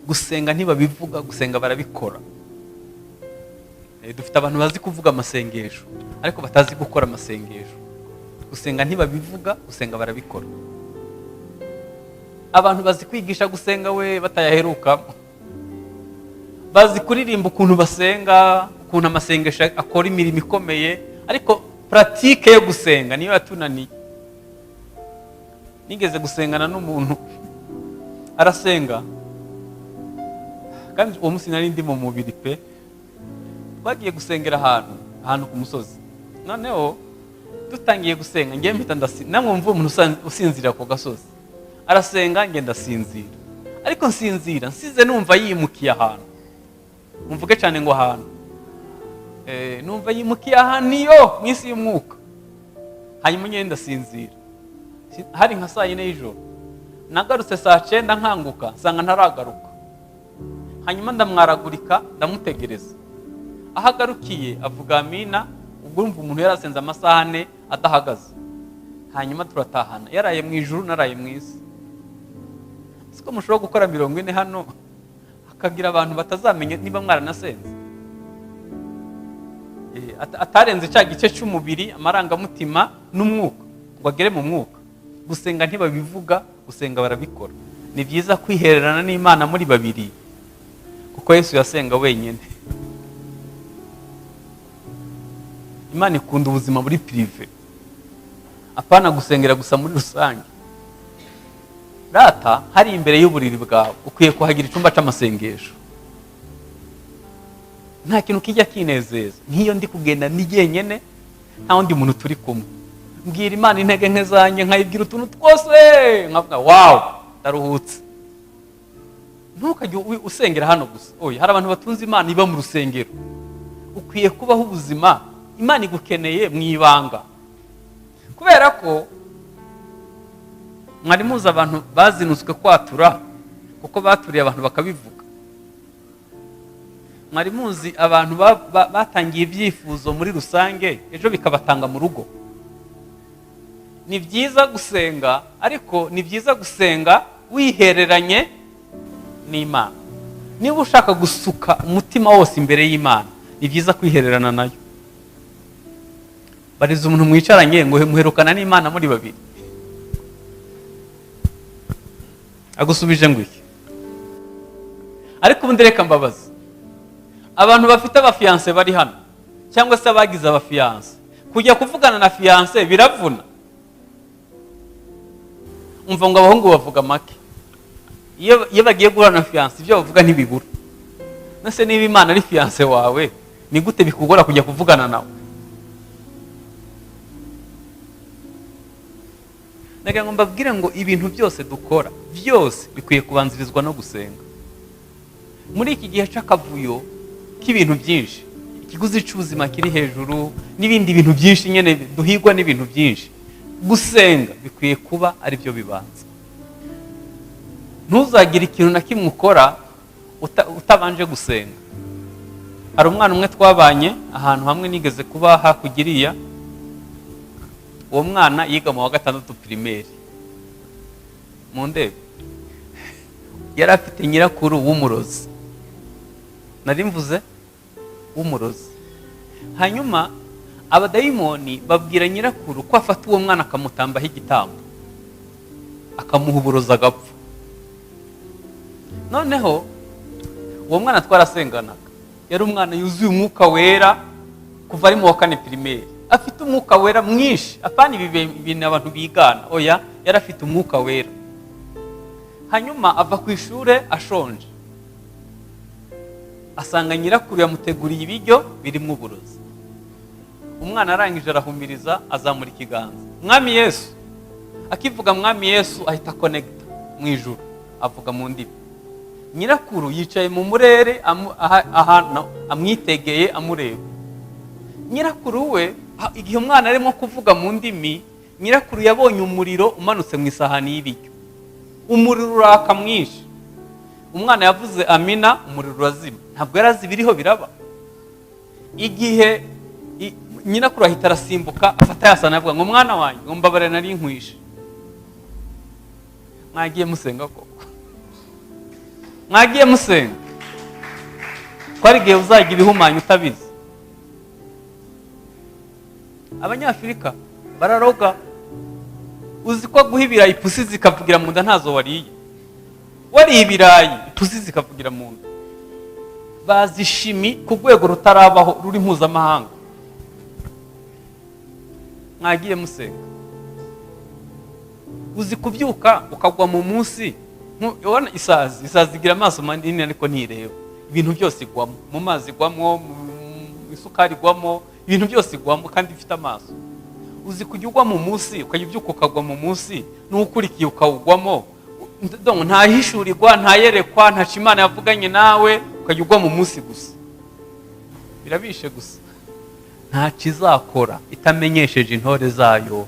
Gusenga ntibabivuga, gusenga barabikora. Dufite abantu bazi kuvuga amasengesho ariko batazi gukora amasengesho. Gusenga ntibabivuga, gusenga barabikora. Abantu bazi kwigisha gusenga we batayaherukamo, bazi kuririmba ukuntu basenga, ukuntu amasengesho akora imirimo ikomeye, ariko pratique yo gusenga niyo yatunaniye. Nigeze gusengana n'umuntu arasenga, kandi uwo munsi nari ndi mu mubiri pe. Twagiye gusengera ahantu ku musozi, noneho dutangiye gusenga, ngiye mpita namwe mva umuntu usinzira ku gasozi arasenga, ngenda ndasinzira, ariko nsinzira nsize numva yimukiye ahantu. Mvuge cyane ngo ahantu. Numva yimukiye ahantu iyo mu isi y'umwuka, hanyuma ngenda ndasinzira. Hari nka saa 4 y'ijoro. Nagarutse saa 9 nkanguka, nsanga ntaragaruka. Hanyuma ndamwaragurika, ndamutegereza. Aho agarukiye avuga amina. Ubwo urumva umuntu yarasenze amasaha 4 adahagaze. Hanyuma turatahana. Yaraye mu ijuru, naraye mu isi. Siko mushobora gukora 40 hano, hakagira abantu batazamenya niba mwaranasenze. Atarenze cya gice cy'umubiri, amarangamutima n'umwuka, ngo agere mu mwuka. Gusenga ntibabivuga, gusenga barabikora. Ni byiza kwihererana n'Imana muri babiri, kuko Yesu yasenga wenyine. Imana ikunda ubuzima muri privé, apana gusengera gusa muri rusange. Rata hari imbere y'uburiri bwawe ukwiye kuhagira icyumba cy'amasengesho. Nta kintu kijya kinezeza nk'iyo ndi kugenda ni jyenyene, nta wundi muntu turi kumwe, mbwira Imana intege nke zanjye, nkayibwira utuntu twose, nkavuga: "Wow, ndaruhutse." Ntukajye usengera hano gusa. Oya, hari abantu batunze Imana iba mu rusengero. Ukwiye kubaho ubuzima Imana igukeneye mu ibanga, kubera ko mwari muzi abantu bazinutswe kwatura kuko baturiye abantu bakabivuga. Mwari muzi abantu batangiye ibyifuzo muri rusange, ejo bikabatanga mu rugo. Ni byiza gusenga, ariko ni byiza gusenga wihereranye n'Imana. Niba ushaka gusuka umutima wose imbere y'Imana, ni byiza kwihererana nayo. Bariza umuntu mwicaranye ngo: "Muherukana n'Imana muri babiri?" Agusubije ngo iki? Ariko ubundi reka mbabaze abantu bafite abafiancé bari hano, cyangwa se abagize abafiancé: kujya kuvugana na fiancé biravuna? Umva ngo abahungu bavuga make iyo bagiye guhura na fiancé, ibyo bavuga ntibibura. Nase niba Imana ari fiancé wawe, ni gute bikugora kujya kuvugana nawe? Ndagira ngo mbabwire ngo ibintu byose dukora byose bikwiye kubanzirizwa no gusenga. Muri iki gihe cy'akavuyo k'ibintu byinshi, ikiguzi cy'ubuzima kiri hejuru n'ibindi bintu byinshi nyine, duhigwa n'ibintu byinshi, gusenga bikwiye kuba ari byo bibanza. Ntuzagire ikintu na kimwe ukora utabanje gusenga. Hari umwana umwe twabanye ahantu hamwe, nigeze kuba hakurya iriya. Uwo mwana yiga mu wa gatandatu primaire. Mu ndebe yari afite nyirakuru w'umurozi, nari mvuze w'umurozi. Hanyuma abadayimoni babwira nyirakuru ko afata uwo mwana akamutambaho igitambo, akamuha uburozi agapfa. Noneho uwo mwana twarasenganaga. Yari umwana yuzuye Umwuka Wera kuva ari mu wa kane primaire, afite Umwuka Wera mwinshi. Apana ibi bintu abantu bigana, oya, yari afite Umwuka Wera. Hanyuma ava ku ishuri ashonje, asanga nyirakuru yamuteguriye ibiryo birimo uburozi. Umwana arangije arahumiriza, azamura ikiganza: "Mwami Yesu." Akivuga "Mwami Yesu", ahita connecta mu ijuru, avuga mu ndimi. Nyirakuru yicaye mu murere, ahantu amwitegeye, amureba. Nyirakuru we, igihe umwana arimo kuvuga mu ndimi, nyirakuru yabonye umuriro umanutse mu isahani y'ibiryo, umuriro uraka mwinshi. Umwana yavuze amina, umuriro urazima. Ntabwo yari azi ibiriho biraba. Igihe nyirakuru ahita arasimbuka, afata yasana, avuga ngo: "Mwana wanjye," ngo: "mbabare nari nkwishe." Mwagiye musenga koko? Mwagiye musenga ko hari igihe uzajya ibihumanya utabizi. Abanyafurika bararoga. Uzi ko guha ibirayi ipusi zikavugira mu nda? Ntazo wariye, wariye ibirayi ipusi zikavugira mu nda. Bazi chimie ku rwego rutarabaho, ruri mpuzamahanga. Mwagiye musenga. Uzi kubyuka ukagwa mu munsi? Ubona isazi, isazi igira amaso manini ariko ntireba. Ibintu byose igwamo, mu mazi igwamo, mu isukari igwamo, ibintu byose igwamo kandi ifite amaso. Uzi kujya ugwa mu munsi, ukajya ubyuka ukagwa mu munsi, n'ukurikiye ukawugwamo? Donc, ntahishurirwa, ntayerekwa, ntaco Imana yavuganye nawe, ukajya ugwa mu munsi gusa. Birabishe gusa. Ntacyo izakora itamenyesheje intore zayo.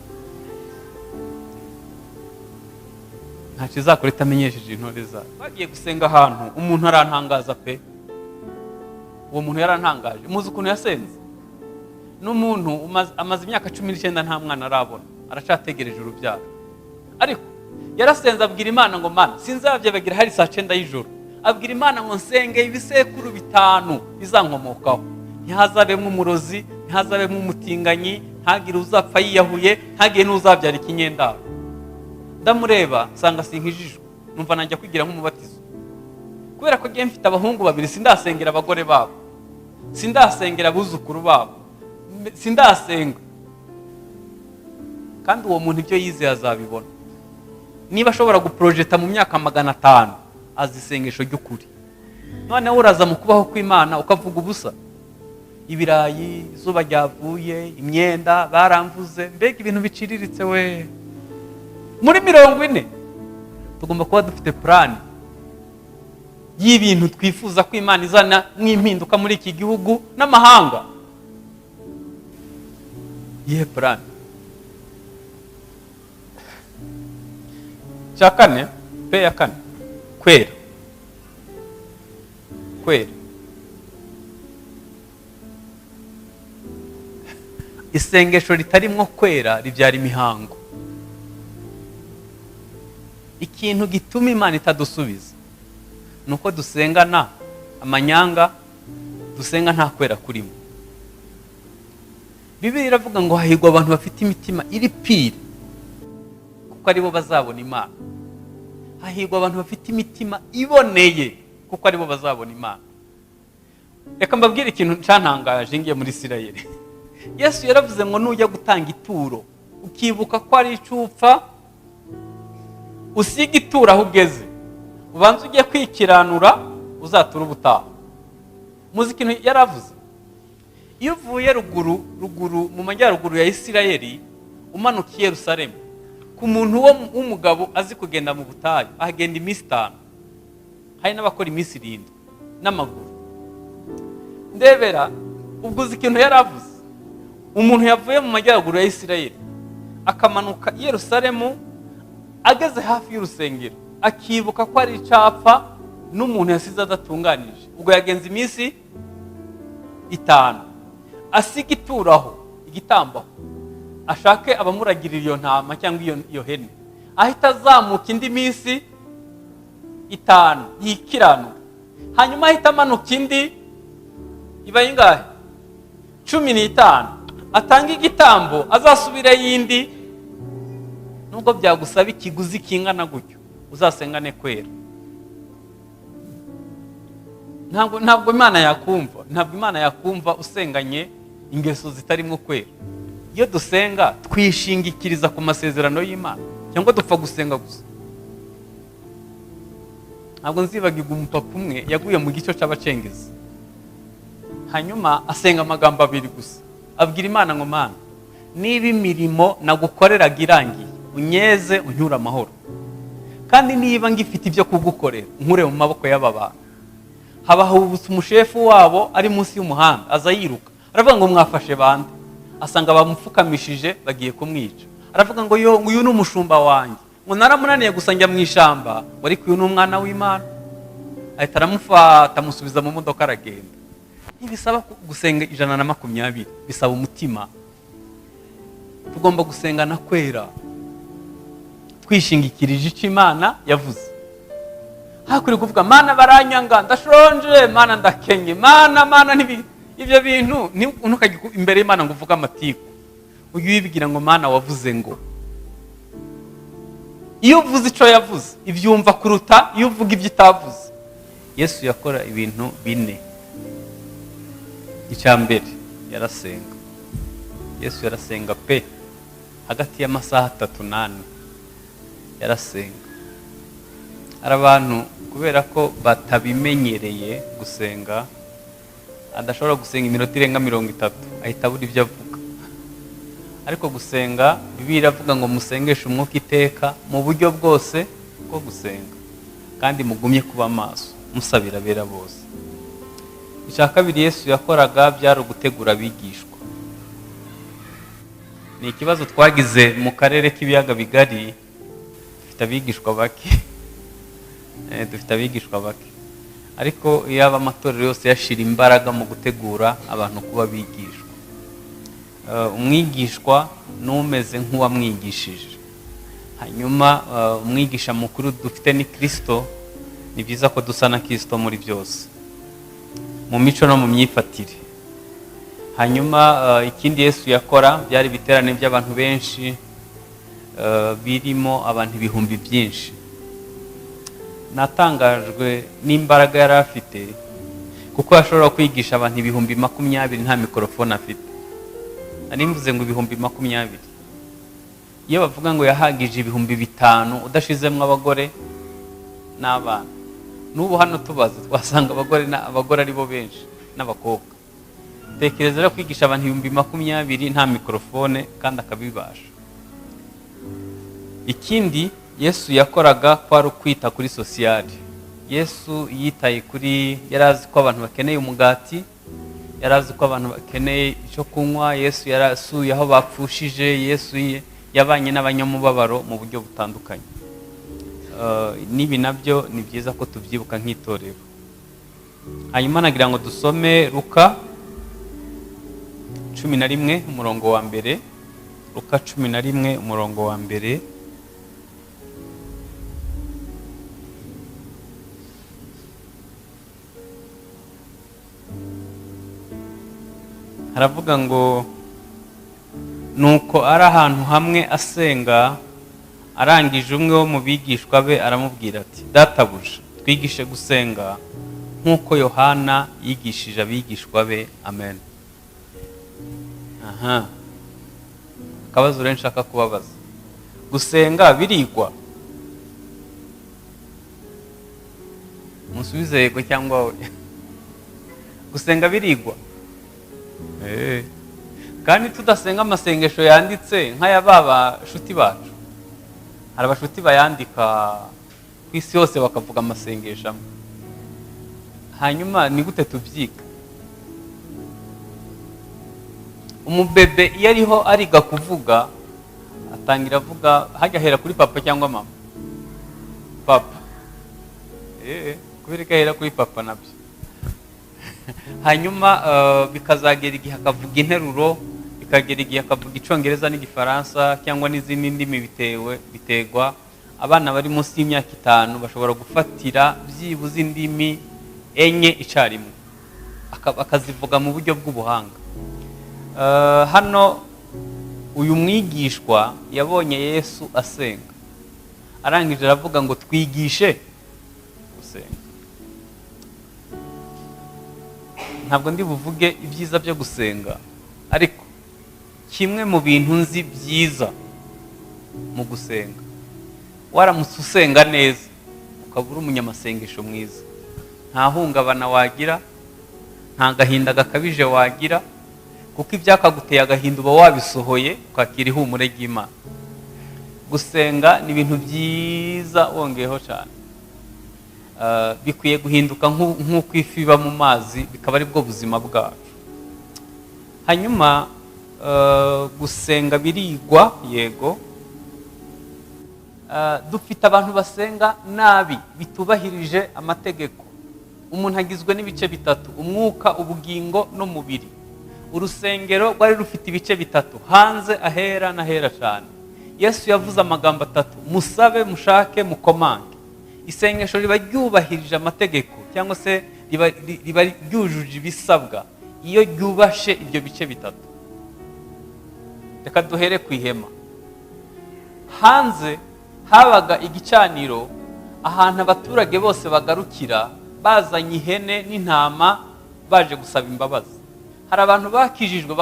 Ntacyo izakora itamenyesheje intore zayo. Bagiye gusenga ahantu, umuntu arantangaza pe. Uwo muntu yarantangaje. Muzi ukuntu yasenze? N'umuntu amaze imyaka 19 nta mwana arabona, aracategereje urubyaro. Ariko yarasenze, abwira Imana ngo: "Mana," sinzabyibagira, hari saa 9 y'ijoro, abwira Imana ngo: "Nsenge ibisekuru bitanu bizankomokaho, ntihazabemo umurozi, ntihazabemo umutinganyi, ntagire uzapfa yiyahuye, ntagire n'uzabyara ikinyendaro." Ndamureba nsanga sinkijijwe, numva najya kwigira nk'umubatizo, kubera ko ngiye mfite abahungu babiri, sindasengera abagore babo, sindasengera abuzukuru babo, sindasenga. Kandi uwo muntu ibyo yizeye azabibona. Niba ashobora guporojeta mu myaka 500, azi isengesho ry'ukuri. Noneho uraza mu kubaho kw'Imana ukavuga ubusa: ibirayi, izuba ryavuye, imyenda, baramvuze. Mbega ibintu biciriritse we! Muri 40 tugomba kuba dufite plan y'ibintu twifuza ko Imana izana nk'impinduka muri iki gihugu n'amahanga. Iyihe plan? Cya kane, P ya kane, kwera, kwera. Isengesho ritarimwo kwera ribyara imihango. Ikintu gituma Imana itadusubiza ni uko dusengana amanyanga, dusenga nta kwera kurimo. Bibiliya iravuga ngo hahirwa abantu bafite imitima iri pure, kuko aribo bazabona Imana. Hahirwa abantu bafite imitima iboneye, kuko aribo bazabona Imana. Reka mbabwire ikintu cyantangaje ngiye muri Isirayeli. Yesu yaravuze ngo nujya gutanga ituro ukibuka ko ari icupfa, usiga ituro aho ugeze, ubanza ujye kwikiranura, uzatura ubutaha. Muzi ikintu yaravuze? Iyo uvuye ruguru ruguru mu majyaruguru ya Isirayeli umanuka i Yerusalemu, ku muntu w'umugabo azi kugenda mu butayu, ahagenda iminsi 5, hari n'abakora iminsi 7 n'amaguru. Ndebera ubwo, uzi ikintu yaravuze? Umuntu yavuye mu majyaruguru ya Isirayeli akamanuka i Yerusalemu, ageze hafi y'urusengero akibuka ko ari icapfa n'umuntu yasize adatunganije, ubwo yagenze iminsi 5, asiga ituraho igitambo, ashake abamuragirira iyo ntama cyangwa iyo hene, ahita azamuka indi minsi 5 yikiranura, hanyuma ahita amanuka indi iba ingahe? 15, atanga igitambo, azasubire yindi. Nubwo byagusaba ikiguzi kingana gutyo, uzasengane kwera. Ntabwo Imana yakumva, ntabwo Imana yakumva usenganye ingeso zitarimo kwera. Iyo dusenga twishingikiriza ku masezerano y'Imana cyangwa dupfa gusenga gusa? Ntabwo nzibagirwa umupapa umwe yaguye mu gico cy'abacengezi, hanyuma asenga amagambo abiri gusa, abwira Imana ngo: "Mana, niba imirimo nagukoreraga irangiye, unyeze unyure amahoro, kandi niba ngifite ibyo kugukorera, nkure mu maboko y'aba bantu." Habahubutse umushefu wabo ari munsi y'umuhanda, aza yiruka, aravuga ngo: "Mwafashe bande?" Asanga bamupfukamishije bagiye kumwica. Aravuga ngo: "Yo, uyu ni umushumba wanjye," ngo "naramunaniye gusa njya mu ishyamba, ngo ariko uyu ni umwana w'Imana." Ahita aramufata, amusubiza mu modoka, aragenda. Ntibisaba gusenga 120, bisaba umutima. Tugomba gusengana kwera, twishingikirije icyo Imana yavuze. Hakwiriye kuvuga: "Mana, baranyanga, ndashonje, Mana, ndakenye, Mana, Mana." Ibyo bintu ntukajye imbere y'Imana ngo uvuge amatiku. Ujye uyibwira ngo: "Mana, wavuze ngo." Iyo uvuze icyo yavuze, ibyumva kuruta iyo uvuga ibyo itavuze. Yesu yakora ibintu bine. Icya mbere, yarasenga. Yesu yarasenga pe, hagati y'amasaha 3 n'ane yarasenga. Hari abantu, kubera ko batabimenyereye gusenga, adashobora gusenga iminota irenga 30, ahita abura ibyo avuga. Ariko gusenga, Bibiliya iravuga ngo: "Musengeshe umwuka iteka mu buryo bwose bwo gusenga, kandi mugumye kuba maso musabira abera bose." Icya kabiri Yesu yakoraga byari ugutegura abigishwa. Ni ikibazo twagize mu karere k'Ibiyaga Bigari, dufite abigishwa bake. Dufite abigishwa bake, ariko iyo aba amatorero yose yashira imbaraga mu gutegura abantu kuba abigishwa. Umwigishwa n'umeze nk'uwamwigishije. Hanyuma umwigisha mukuru dufite ni Kirisito. Ni byiza ko dusa na Kirisito muri byose, mu mico no mu myifatire. Hanyuma ikindi Yesu yakora byari ibiterane by'abantu benshi, birimo abantu ibihumbi byinshi. Natangajwe n'imbaraga yari afite, kuko yashobora kwigisha abantu 20,000 nta mikorofone afite. Nari mvuze ngo 20,000. Iyo bavuga ngo yahagije 5000, udashizemo abagore n'abana. N'ubu hano tubaze, twasanga abagore ari bo benshi n'abakobwa. Tekereza rero kwigisha abantu 20,000 nta mikorofone, kandi akabibasha. Ikindi Yesu yakoraga kwari ukwita kuri social. Yesu yitaye kuri, yari azi ko abantu bakeneye umugati, yari azi ko abantu bakeneye icyo kunywa. Yesu yarasuye aho bapfushije. Yesu yabanye n'abanyamubabaro mu buryo butandukanye. N'ibi nabyo ni byiza ko tubyibuka nk'itorero. Hanyuma nagira ngo dusome Luka 11 umurongo wa mbere. Luka 11 umurongo wa mbere. Haravuga ngo: "Nuko ari ahantu hamwe asenga, arangije, umwe wo mu bigishwa be aramubwira ati: 'Databuja, twigishe gusenga nk'uko Yohana yigishije abigishwa be.'" Amen. Aha akabazo rero nshaka kubabaza: gusenga birigwa? Musubize yego cyangwa oya. Gusenga birigwa? Kandi tudasenga amasengesho yanditse nk'aya ba bashuti bacu. Hari abashuti bayandika ku isi yose, bakavuga amasengesho amwe. Hanyuma ni gute tubyiga? Umubebe iyo ariho ariga kuvuga, atangira avuga, hajya ahera kuri papa cyangwa mama? Papa. Kubera ko ahera kuri papa nabyo. Hanyuma bikazagera igihe akavuga interuro, bikagera igihe akavuga Icyongereza n'Igifaransa cyangwa n'izindi ndimi, bitewe biterwa. Abana bari munsi y'imyaka 5 bashobora gufatira byibuze indimi enye icyarimwe, akazivuga mu buryo bw'ubuhanga. Hano uyu mwigishwa yabonye Yesu asenga, arangije aravuga ngo: "Twigishe gusenga." Ntabwo ndi buvuge ibyiza byo gusenga, ariko kimwe mu bintu nzi byiza mu gusenga, waramutse usenga neza, ukaba uri umunyamasengesho mwiza, nta hungabana wagira, nta gahinda gakabije wagira, kuko ibyakaguteye agahinda uba wabisohoye, ukakira ihumure ry'Imana. Gusenga ni ibintu byiza. Wongeyeho cyane, bikwiye guhinduka nk'uko ifi iba mu mazi, bikaba ari bwo buzima bwacu. Hanyuma gusenga birigwa? Yego. Dufite abantu basenga nabi, bitubahirije amategeko. Umuntu agizwe n'ibice bitatu: umwuka, ubugingo n'umubiri. Urusengero rwari rufite ibice bitatu: hanze, ahera n'ahera cyane. Yesu yavuze amagambo atatu: musabe, mushake, mukomange. Isengesho riba ryubahirije amategeko, cyangwa se riba ryujuje ibisabwa iyo ryubashe ibyo bice bitatu. Reka duhere ku ihema. Hanze habaga igicaniro, ahantu abaturage bose bagarukira bazanye ihene n'intama, baje gusaba imbabazi. Hari abantu bakijijwe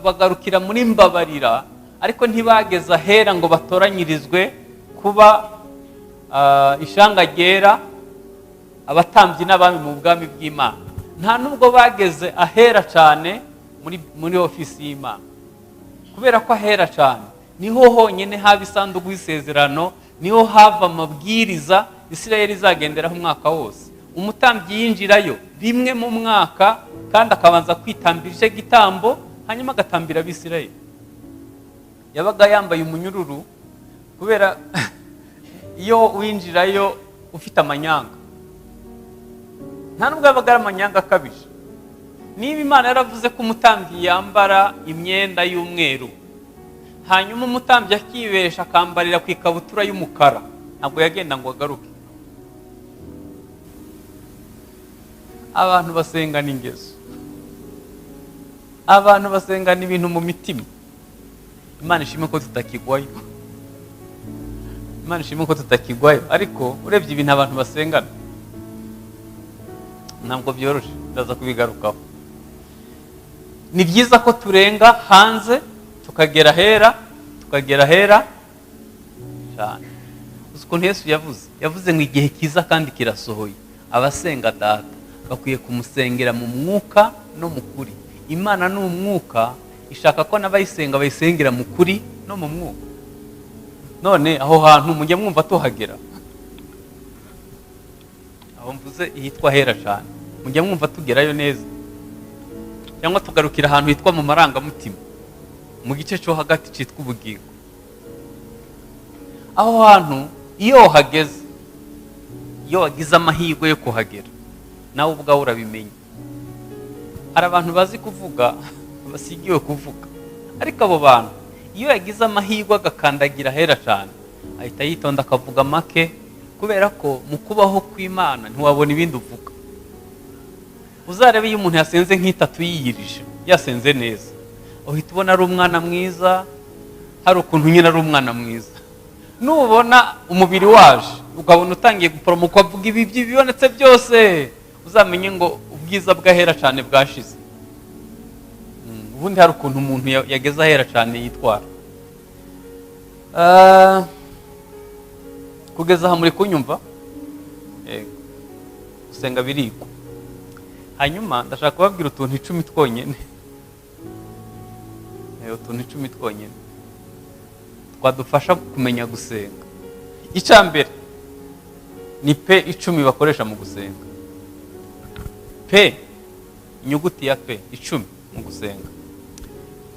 bagarukira muri mbabarira, ariko ntibageze ahera ngo batoranyirizwe kuba ishanga ryera, abatambyi n'abami mu bwami bw'Imana. Nta nubwo bageze ahera cyane muri ofisi y'Imana, kubera ko ahera cyane niho honyine haba isanduku y'isezerano, niho hava amabwiriza Isirayeli izagenderaho umwaka wose. Umutambyi yinjirayo rimwe mu mwaka, kandi akabanza kwitambira icyo gitambo, hanyuma agatambira Abisirayeli. Yabaga yambaye umunyururu, kubera iyo winjirayo ufite amanyanga, nta nubwo yabaga ari amanyanga akabije. Niba Imana yaravuze ko umutambyi yambara imyenda y'umweru, hanyuma umutambyi akibesha akambarira ku ikabutura y'umukara, ntabwo yagenda ngo agaruke. Abantu basengana ingeso, abantu basengana ibintu mu mitima. Imana ishimwe ko tutakigwayo, Imana ishimwe ko tutakigwayo. Ariko urebye ibintu abantu basengana ntabwo byoroshye, ndaza kubigarukaho. Ni byiza ko turenga hanze tukagera ahera, tukagera ahera cyane. Uzi ukuntu Yesu yavuze ngo igihe kiza kandi kirasohoye, abasenga Data bakwiye kumusengera mu mwuka no mu kuri. Imana ni umwuka, ishaka ko n'abayisenga bayisengera mu kuri no mu mwuka. None aho hantu mujya mwumva tuhagera? Aho mvuze ihitwa ahera cyane, mujya mwumva tugerayo neza, cyangwa tugarukira ahantu hitwa mu marangamutima, mu gice cyo hagati cyitwa ubugingo? Aho hantu iyo wahageze, iyo wagize amahirwe yo kuhagera, nawe ubwawe urabimenya. Hari abantu bazi kuvuga, basigiwe kuvuga, ariko abo bantu iyo yagize amahirwe agakandagira ahera cyane, ahita yitonda akavuga make, kubera ko mu kubaho kw'Imana ntiwabona ibindi uvuga. Uzarebe iyo umuntu yasenze nk'itatu yiyirije, yasenze neza, uhita ubona ari umwana mwiza. Hari ukuntu nyine ari umwana mwiza. Nubona umubiri waje, ukabona utangiye guporomoka, ukavuga ibi bibonetse byose, uzamenye ngo ubwiza bw'ahera cyane bwashize. Ubundi hari ukuntu umuntu yageze ahera cyane yitwara. Kugeza aha muri kunyumva? Yego. Gusenga birigwa. Hanyuma ndashaka kubabwira utuntu 10 twonyine, utuntu 10 twonyine twadufasha kumenya gusenga. Icya mbere ni P 10 bakoresha mu gusenga. P, inyuguti ya P 10 mu gusenga.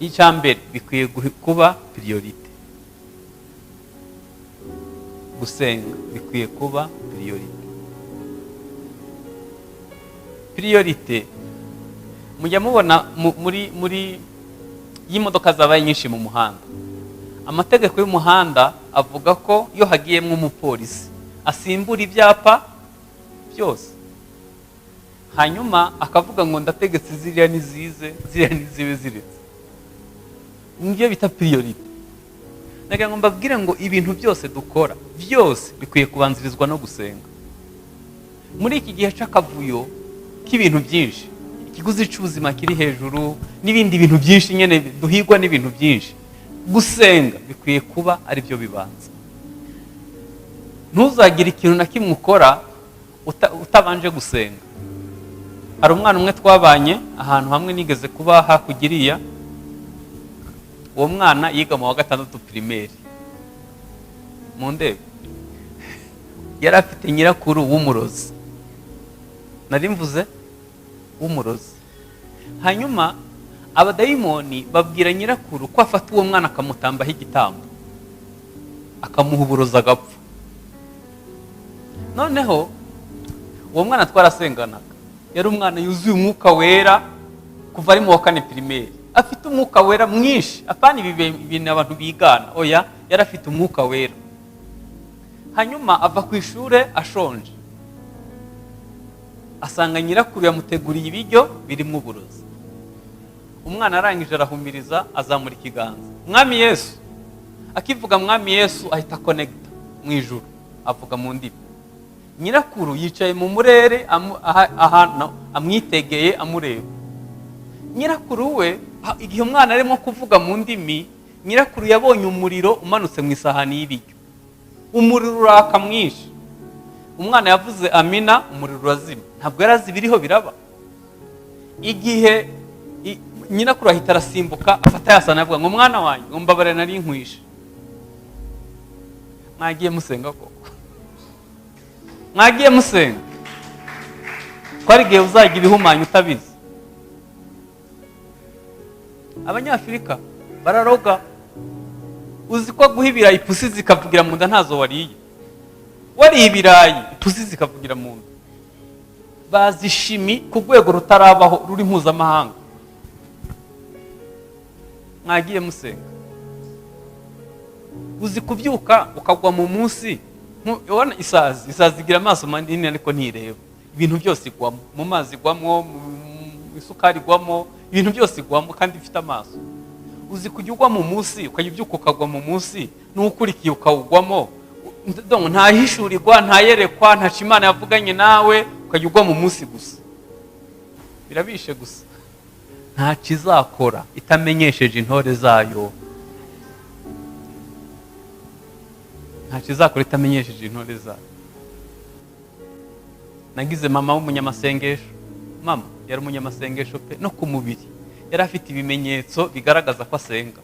Icya mbere, bikwiye kuba priorité. Gusenga bikwiye kuba priorité. Priorité, mujya mubona muri iyo imodoka zabaye nyinshi mu muhanda, amategeko y'umuhanda avuga ko iyo hagiyemo umupolisi asimbura ibyapa byose, hanyuma akavuga ngo ndategetse ziriya nizize, ziriya nizibe ziretse. Nibyo bita priorité. Ndagira ngo mbabwire ngo ibintu byose dukora byose bikwiye kubanzirizwa no gusenga. Muri iki gihe cy'akavuyo k'ibintu byinshi, ikiguzi cy'ubuzima kiri hejuru n'ibindi bintu byinshi nyine, duhigwa n'ibintu byinshi, gusenga bikwiye kuba ari byo bibanza. Ntuzagire ikintu na kimwe ukora utabanje gusenga. Hari umwana umwe twabanye ahantu hamwe nigeze kuba hakurya iriya. Uwo mwana yiga mu wa gatandatu primaire. Mu ndebe, yari afite nyirakuru w'umurozi, nari mvuze w'umurozi. Hanyuma abadayimoni babwira nyirakuru ko afata uwo mwana akamutambaho igitambo, akamuha uburozi agapfa. Noneho uwo mwana twarasenganaga. Yari umwana yuzuye Umwuka Wera kuva ari mu wa kane primaire, afite Umwuka Wera mwinshi. Apana ibi bintu abantu bigana, oya, yari afite Umwuka Wera. Hanyuma ava ku ishuri ashonje, asanga nyirakuru yamuteguriye ibiryo birimo uburozi. Umwana arangije arahumiriza, azamura ikiganza, "Mwami Yesu." Akivuga "Mwami Yesu", ahita connecta mu ijuru, avuga mu ndimi. Nyirakuru yicaye mu murere, ahantu amwitegeye, amureba. Nyirakuru we, igihe umwana arimo kuvuga mu ndimi, nyirakuru yabonye umuriro umanutse mu isahani y'ibiryo. Umuriro uraka mwinshi. Umwana yavuze "amina", umuriro urazima. Ntabwo yari azi ibiriho biraba. Igihe nyirakuru ahita arasimbuka, afata yasana, avuga ngo "Mwana wanjye", ngo "Mbabare, nari nkwishe." Mwagiye musenga koko? Mwagiye musenga ko hari igihe uzajya ibihumanya utabizi? Abanyafurika bararoga. Uzi ko guha ibirayi ipusi zikavugira mu nda? Ntazo wariye, wariye ibirayi, ipusi zikavugira mu nda. Bazi chimie ku rwego rutarabaho, ruri mpuzamahanga. Mwagiye musenga? Uzi kubyuka ukagwa mu munsi? Ubona isazi, isazi igira amaso manini ariko ntireba. Ibintu byose igwamo, mu mazi igwamo, mu isukari igwamo, ibintu byose igwamo kandi ifite amaso. Uzi kujya ugwa mu munsi, ukajya ubyuka ukagwa mu munsi, n'ukurikiye ukawugwamo? Donc, nta hishurirwa, nta yerekwa, ntaco Imana yavuganye nawe, ukajya ugwa mu munsi gusa. Birabishe gusa. Ntacyo izakora itamenyesheje intore zayo. Ntacyo izakora itamenyesheje intore zayo. Nagize mama w'umunyamasengesho. Mama yari umunyamasengesho pe. No ku mubiri yari afite ibimenyetso bigaragaza ko asenga.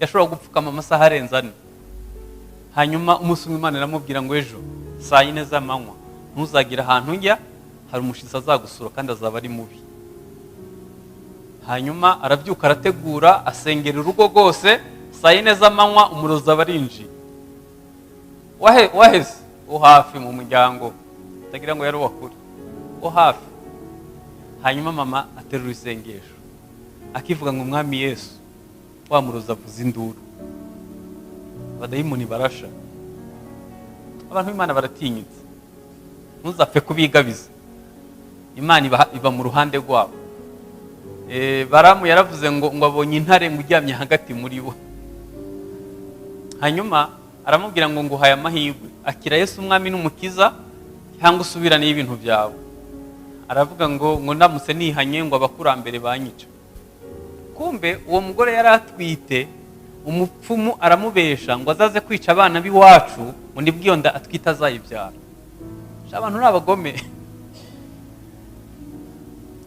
Yashobora gupfukama amasaha arenze 4. Hanyuma umunsi umwe Imana iramubwira ngo "Ejo saa 4 z'amanywa ntuzagire ahantu njya, hari umushyitsi azagusura kandi azaba ari mubi." Hanyuma arabyuka, arategura, asengera urugo rwose. Saa 4 z'amanywa umurozi aba arinjiye. Waheze wo hafi mu muryango, utagira ngo yari uwa kure, wo hafi. Hanyuma mama aterura isengesho, akivuga ngo "Umwami Yesu", wa murozi avuza induru, abadayimoni barasha. Abantu b'Imana baratinyitse, ntuzapfe kubigabiza. Imana iba mu ruhande rwabo. Baramu yaravuze ngo abonye intare ngo uryamye hagati muri bo. Hanyuma aramubwira ngo "Nguhaye amahirwe, akira Yesu Umwami n'Umukiza cyangwa usubirane ibintu byawe." Aravuga ngo "Ndamutse nihanye", ngo "abakurambere banyica." Kumbe uwo mugore yari atwite. Umupfumu aramubesha ngo azaze kwica abana b'iwacu, ngo nibwo iyo nda atwite azayibyara. Sha, abantu ni abagome.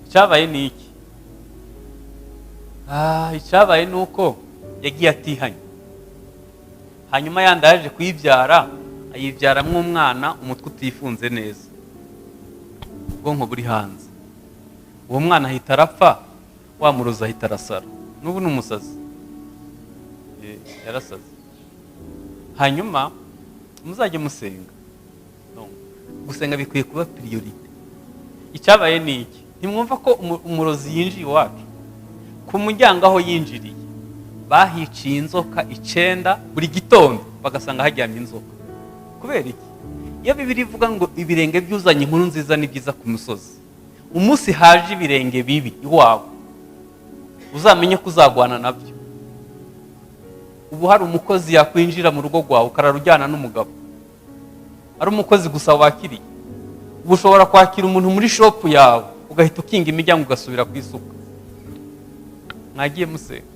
Icyabaye ni iki? Icyabaye ni uko yagiye atihanye. Hanyuma yandi yaje kuyibyara, ayibyaramwo umwana umutwe utifunze neza, ubwonko buri hanze. Uwo mwana ahita arapfa, wa murozi ahita arasara. N'ubu ni umusazi. Yarasaze. Hanyuma muzajye musenga. No, gusenga bikwiye kuba priorité. Icyabaye ni iki? Ntimwumva ko umurozi yinjiye iwacu? Ku muryango aho yinjiriye bahiciye inzoka 9. Buri gitondo bagasanga haryamye inzoka. Kubera iki? Iyo Bibiliya ivuga ngo ibirenge byuzanye inkuru nziza ni byiza ku musozi, umunsi haje ibirenge bibi iwawe, uzamenye ko uzagwana nabyo. Ubu hari umukozi yakwinjira mu rugo rwawe ukarara ujyana n'umugabo, ari umukozi gusa wakiriye. Ubu ushobora kwakira umuntu muri shop yawe, ugahita ukinga imiryango, ugasubira ku isuka. Mwagiye musenga?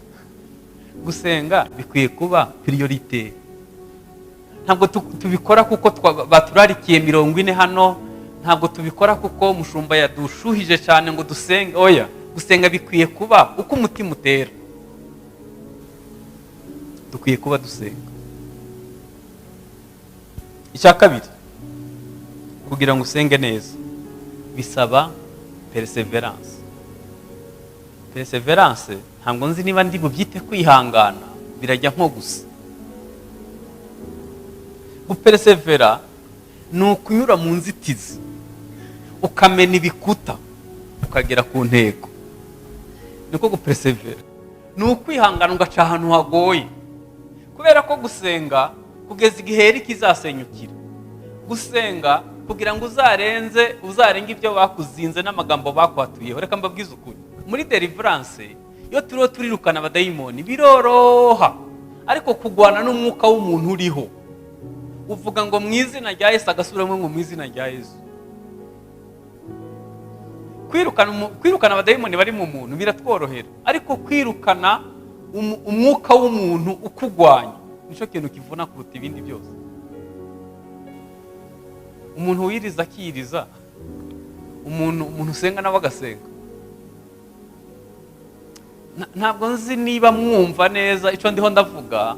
Gusenga bikwiye kuba priorité. Ntabwo tubikora kuko baturarikiye 40 hano. Ntabwo tubikora kuko mushumba yadushuhije cyane ngo dusenge. Oya, gusenga bikwiye kuba uko umutima utera. Dukwiye kuba dusenga. Icya kabiri, kugira ngo usenge neza bisaba perseverance. Perseverance, ntabwo nzi niba ndi bubyite kwihangana, birajya nko gusa. Guperesevera ni ukunyura mu nzitizi, ukamena ibikuta, ukagera ku ntego. Niko guperesevera. Ni ukwihangana, ugaca ahantu hagoye, kubera ko gusenga kugeza igihe Yeriko izasenyukira. Gusenga kugira ngo uzarenze, uzarenge ibyo bakuzinze n'amagambo bakwatuyeho. Reka mbabwize ukuri, muri deliverance iyo turiho turirukana abadayimoni biroroha, ariko kugwana n'umwuka w'umuntu uriho uvuga ngo "Mu izina rya Yesu", agasubiramo ngo "Mu izina rya Yesu". Kwirukana abadayimoni bari mu muntu biratworohera, ariko kwirukana umwuka w'umuntu ukugwanya nicyo kintu kivuna kuruta ibindi byose. Umuntu wiriza akiriza, umuntu usenga nawe agasenga. Ntabwo nzi niba mwumva neza icyo ndiho ndavuga,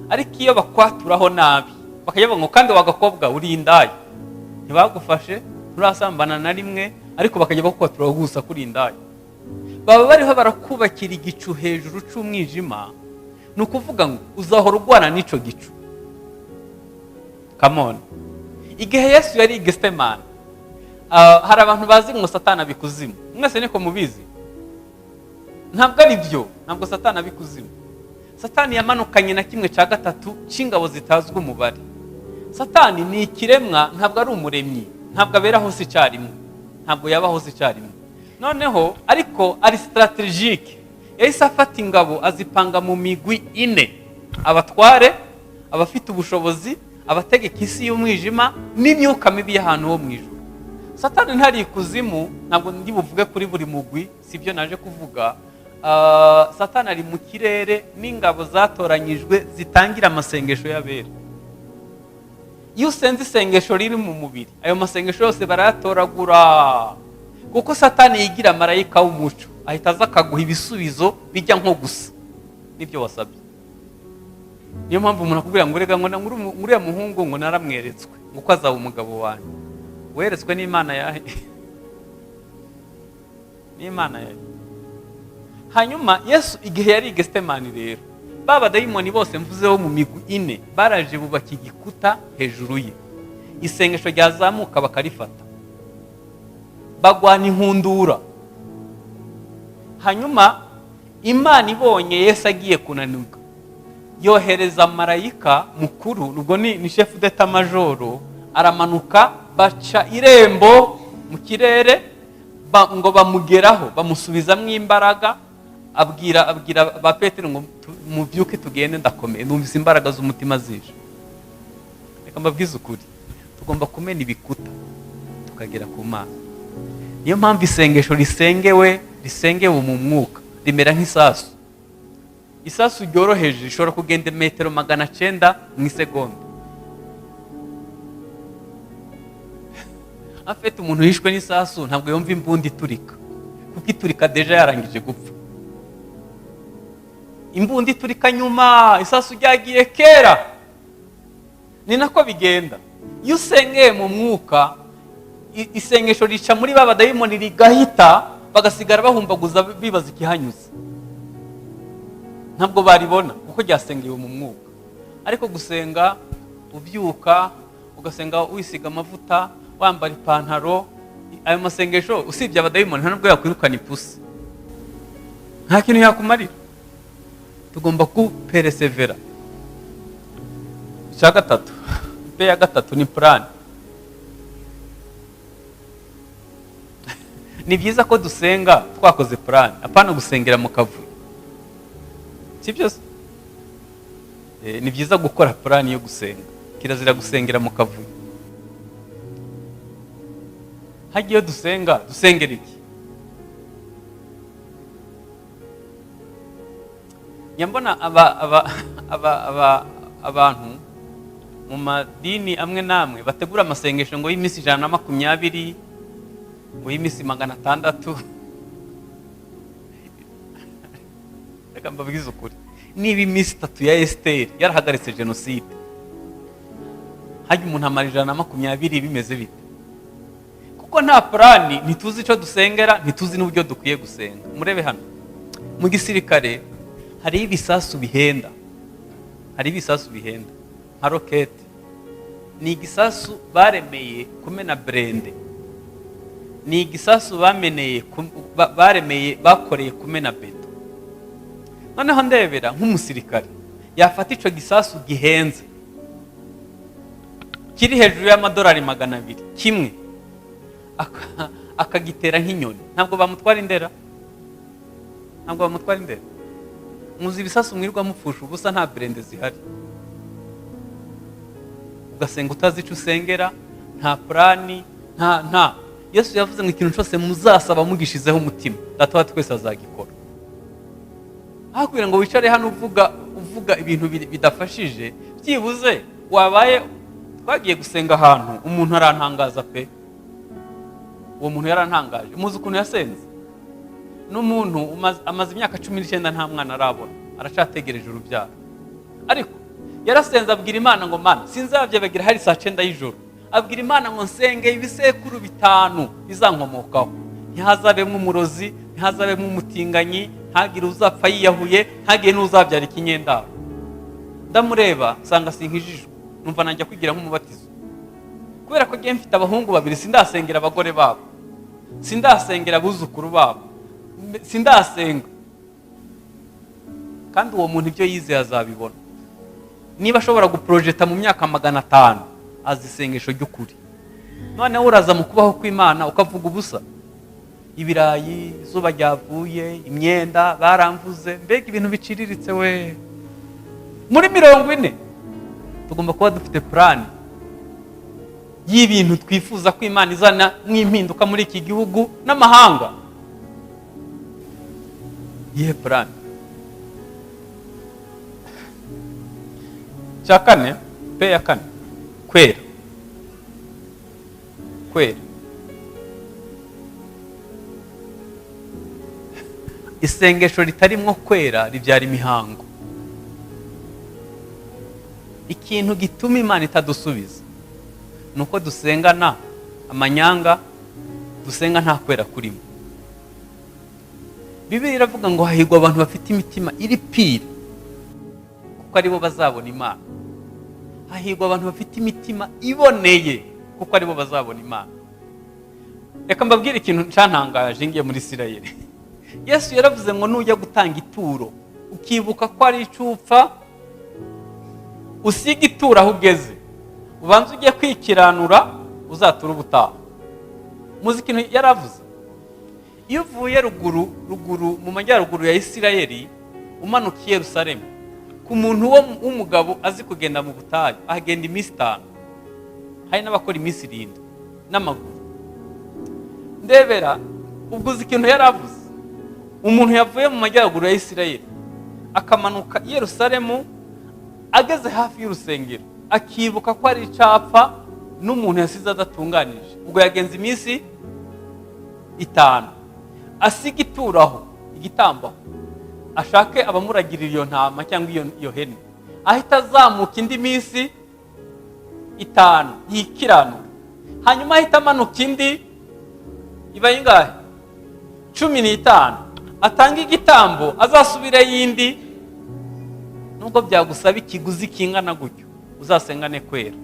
ariko iyo bakwaturaho nabi, bakajya bavuga ngo "Kandi wagakobwa uri indaya", ntibagufashe, nturasambana na rimwe, ariko bakajya bakwatura gusa kuri indaya, baba bariho barakubakira igicu hejuru cy'umwijima. Ni ukuvuga ngo uzahora urwana n'icyo gicu. Come on. Igihe Yesu yari i Gethsemane, hari abantu bazi ngo Satani aba ikuzimu. Mwese niko mubizi? Ntabwo ari byo, ntabwo Satani aba ikuzimu. Satani yamanukanye na 1/3 cy'ingabo zitazwi umubare. Satani ni ikiremwa, ntabwo ari umuremyi, ntabwo abera hose icyarimwe, ntabwo yaba hose icyarimwe. Noneho ariko ari stratégique. Yahise afata ingabo azipanga mu migwi ine: abatware, abafite ubushobozi, abategeka isi y'umwijima n'imyuka mibi y'ahantu ho mu ijuru. Satani ntari ikuzimu. Ntabwo ndi buvuge kuri buri mugwi, si byo naje kuvuga. Satani ari mu kirere n'ingabo zatoranyijwe zitangira amasengesho y'abera. Iyo usenze isengesho riri mu mubiri, ayo masengesho yose barayatoragura, kuko Satani yigira marayika w'umuco, ahita aza akaguha ibisubizo bijya nko gusa n'ibyo wasabye. Niyo mpamvu umuntu akubwira ngo "Rega ngo nguriya muhungu ngo naramweretswe ngo uko azaba umugabo wanjye". Weretswe n'Imana yahe? N'Imana yahe? Hanyuma Yesu igihe yari i Gethsemane rero, ba badayimoni bose mvuzeho mu migwi ine baraje bubaka igikuta hejuru ye, isengesho ryazamuka bakarifata, bagwana inkundura. Hanyuma Imana ibonye Yesu agiye kunanirwa, yohereza marayika mukuru, ubwo ni chef d'état-major, aramanuka, baca irembo mu kirere, ngo bamugeraho, bamusubizamo imbaraga. Abwira ba Petero ngo "Mubyuke tugende, ndakomeye, numvise imbaraga z'umutima zije". Reka mbabwize ukuri, tugomba kumena ibikuta tukagera ku Mana. Niyo mpamvu isengesho risengewe mu mwuka rimera nk'isasu. Isasu ryoroheje rishobora kugenda metero 900 mu isegonda. Afite umuntu wishwe n'isasu ntabwo yumva imbunda iturika, kuko iturika déjà yarangije gupfa. Imbunda iturika nyuma, isasu ryagiye kera. Ni nako bigenda iyo usengeye mu mwuka, isengesho rica muri ba badayimoni rigahita, bagasigara bahumbaguza bibaza ikihanyuze. Ntabwo baribona kuko ryasengewe mu mwuka. Ariko gusenga ubyuka, ugasenga wisiga amavuta, wambara ipantaro, ayo masengesho usibye abadayimoni nta nubwo yakwirukana ipusi, nta kintu yakumarira. Tugomba kuperesevera. Icya gatatu, P ya gatatu ni plan. Ni byiza ko dusenga twakoze plan, apana gusengera mu kavuyo, si byo se? Ni byiza gukora plan yo gusenga. Kirazira gusengera mu kavuyo. Hajya iyo dusenga, dusengera iki? Nyambona abantu mu madini amwe n'amwe bategura amasengesho ngo y'iminsi 120, ngo y'iminsi 600. Reka mbabwize ukuri, niba iminsi 3 ya Esiteri yarahagaritse jenoside, hajya umuntu amara 120 bimeze bite? Kuko nta plan, ntituzi icyo dusengera, ntituzi n'uburyo dukwiye gusenga. Murebe hano mu gisirikare hariho ibisasu bihenda, hari ibisasu bihenda nka rokete. Ni igisasu baremeye kumena blindé, ni igisasu bameneye baremeye, bakoreye kumena béton. Noneho ndebera nk'umusirikare yafata icyo gisasu gihenze. Kiri hejuru y'amadolari 200 kimwe, akagitera nk'inyoni, ntabwo bamutwara indera? Ntabwo bamutwara indera? Muzi ibisasu mwirirwa mupfusha ubusa, nta burende zihari, ugasenga utazi icyo usengera, nta plan, nta. Yesu yavuze ngo ikintu cyose muzasaba mugishizeho umutima, Data wa twese azagikora. Aho kugira ngo wicare hano uvuga ibintu bidafashije, byibuze wabaye. Twagiye gusenga ahantu, umuntu arantangaza pe. Uwo muntu yarantangaje. Muzi ukuntu yasenze? N'umuntu amaze imyaka 19 nta mwana arabona, aracyategereje urubyaro. Ariko yarasenze, abwira Imana ngo: "Mana, sinzabyibagira." Hari saa 9 y'ijoro. Abwira Imana ngo: "Nsenge ibisekuru bitanu bizankomokaho, ntihazabemo umurozi, ntihazabemo umutinganyi, ntagire uzapfa yiyahuye, ntagire n'uzabyara ikinyendaro." Ndamureba nsanga sinkijijwe, numva najya kwigira nk'umubatizo, kubera ko ngiye mfite abahungu babiri, sindasengera abagore babo, sindasengera abuzukuru babo, sindasenga. Kandi uwo muntu ibyo yizeye azabibona. Niba ashobora guporojeta mu myaka 500, azi isengesho ry'ukuri. Noneho uraza mu kubaho kw'Imana ukavuga ubusa: ibirayi, izuba ryavuye, imyenda baramvuze. Mbega ibintu biciriritse we! Muri 40 tugomba kuba dufite plan y'ibintu twifuza ko Imana izana nk'impinduka muri iki gihugu n'amahanga. Iyihe plan? Cya kane, P ya kane, kwera, kwera. Isengesho ritarimwo kwera ribyara imihango. Ikintu gituma Imana itadusubiza ni uko dusengana amanyanga, dusenga nta kwera kurimo. Bibiliya iravuga ngo hahirwa abantu bafite imitima iri pure, kuko aribo bazabona Imana. Hahirwa abantu bafite imitima iboneye, kuko aribo bazabona Imana. Reka mbabwire ikintu cyantangaje ngiye muri Isirayeli. Yesu yaravuze ngo nujya gutanga ituro ukibuka ko ari icupfa, usiga ituro aho ugeze, ubanza ujye kwikiranura, uzatura ubutaha. Muzi ikintu yaravuze? Iyo uvuye ruguru ruguru mu majyaruguru ya Isirayeli, umanuka i Yerusalemu, ku muntu w'umugabo azi kugenda mu butayu, ahagenda iminsi 5, hari n'abakora iminsi 7 n'amaguru. Ndebera, ubwo uzi ikintu yaravuze? Umuntu yavuye mu majyaruguru ya Isirayeli akamanuka i Yerusalemu, ageze hafi y'urusengero akibuka ko ari icapfa n'umuntu yasize adatunganije, ubwo yagenze iminsi 5, asiga ituraho igitambo, ashake abamuragirira iyo ntama cyangwa iyo hene, ahita azamuka indi minsi 5 yikiranura, hanyuma ahita amanuka indi, iba ingahe? 15, atanga igitambo, azasubire yindi. Nubwo byagusaba ikiguzi kingana gutyo, uzasengane kwera.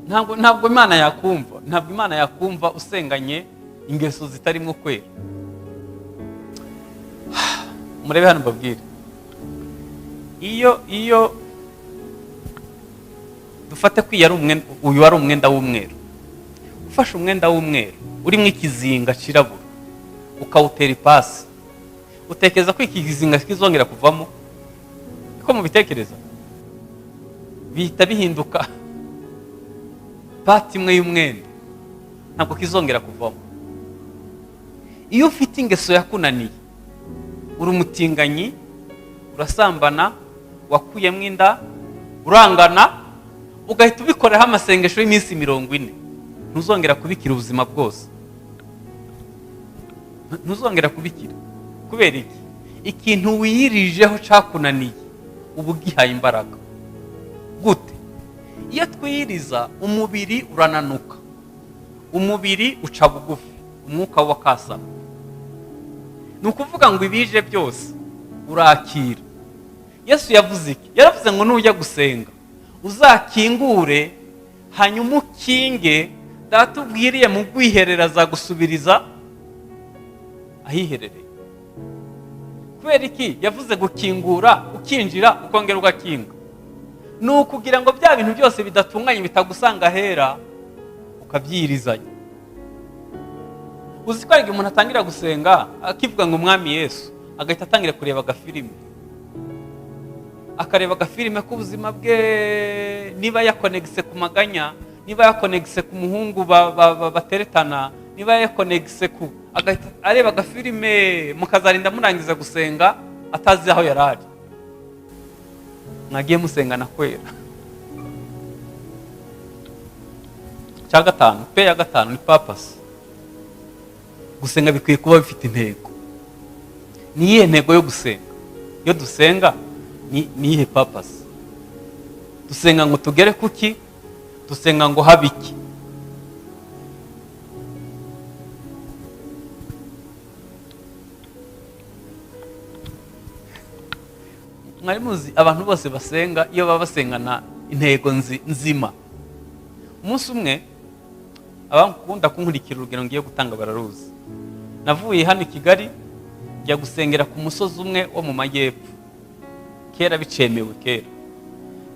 Ntabwo Imana yakumva, ntabwo Imana yakumva usenganye ingeso zitarimo kwera. Murebe hano mbabwire. Iyo dufate ko iyi ari umwenda, uyu ari umwenda w'umweru, ufashe umwenda w'umweru urimo ikizinga cyirabura ukawutera ipasi, utekereza ko iki kizinga kizongera kuvamo? Niko mubitekereza? Bihita bihinduka part imwe y'umwenda, ntabwo kizongera kuvamo. Iyo ufite ingeso yakunaniye, uri umutinganyi, urasambana, wakuyemo inda, urangana, ugahita ubikoreraho amasengesho y'iminsi 40, ntuzongera kubikira ubuzima bwose, ntuzongera kubikira. Kubera iki? Ikintu wiyirijeho cyakunaniye, uba ugihaye imbaraga. Gute? Iyo twiyiriza, umubiri urananuka, umubiri uca bugufi, umwuka wakasama. Ni ukuvuga ngo ibije byose urakira. Yesu yavuze iki? Yaravuze ngo nujya gusenga uzakingure, hanyuma ukinge, Data ubwiriye mu rwiherero azagusubiriza ahiherereye. Kubera iki yavuze gukingura, ukinjira, ukongera ugakinga? Ni ukugira ngo bya bintu byose bidatunganye bitagusanga ahera, ukabyirizanya. Uzi ko hari igihe umuntu atangira gusenga akivuga ngo "Umwami Yesu", agahita atangira kureba agafilime, akareba agafilime k'ubuzima bwe, niba yakonegise ku maganya, niba yakonegise ku muhungu bateretana, niba yakonegise ku, agahita areba agafilime, mukazarinda murangiza gusenga atazi aho yari ari. Mwagiye musengana kwera. Cya gatanu, P ya gatanu, ni purpose. Gusenga bikwiye kuba bifite intego. Ni iyihe ntego yo gusenga? Iyo dusenga, ni iyihe purpose? Dusenga ngo tugere kuki? Dusenga ngo habe iki? Mwari muzi abantu bose basenga, iyo baba basengana intego nzima? Umunsi umwe, abakunda kunkurikira, urugero ngiye gutanga bararuzi, navuye hano i Kigali njya gusengera ku musozi umwe wo mu majyepfo, kera bicemewe kera.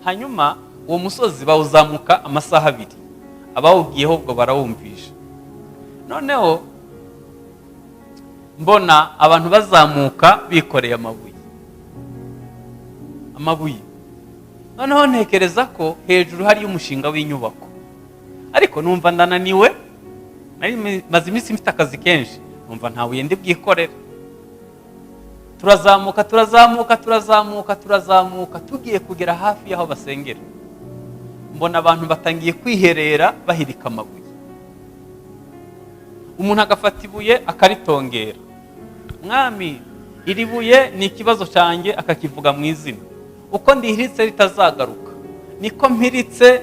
Hanyuma uwo musozi bawuzamuka amasaha 2, abawugiyeho ubwo barawumvisha. Noneho mbona abantu bazamuka bikoreye amabuye, amabuye. Noneho ntekereza ko hejuru hariyo umushinga w'inyubako, ariko numva ndananiwe, nari maze iminsi mfite akazi kenshi, numva nta buye ndi bwikorere. Turazamuka, turazamuka, turazamuka, turazamuka, tugiye kugera hafi y'aho basengera, mbona abantu batangiye kwiherera bahirika amabuye. Umuntu agafata ibuye akaritongera: "Mwami, iri buye ni ikibazo cyanjye", akakivuga mu izina. "Uko ndihiritse ritazagaruka, niko mpiritse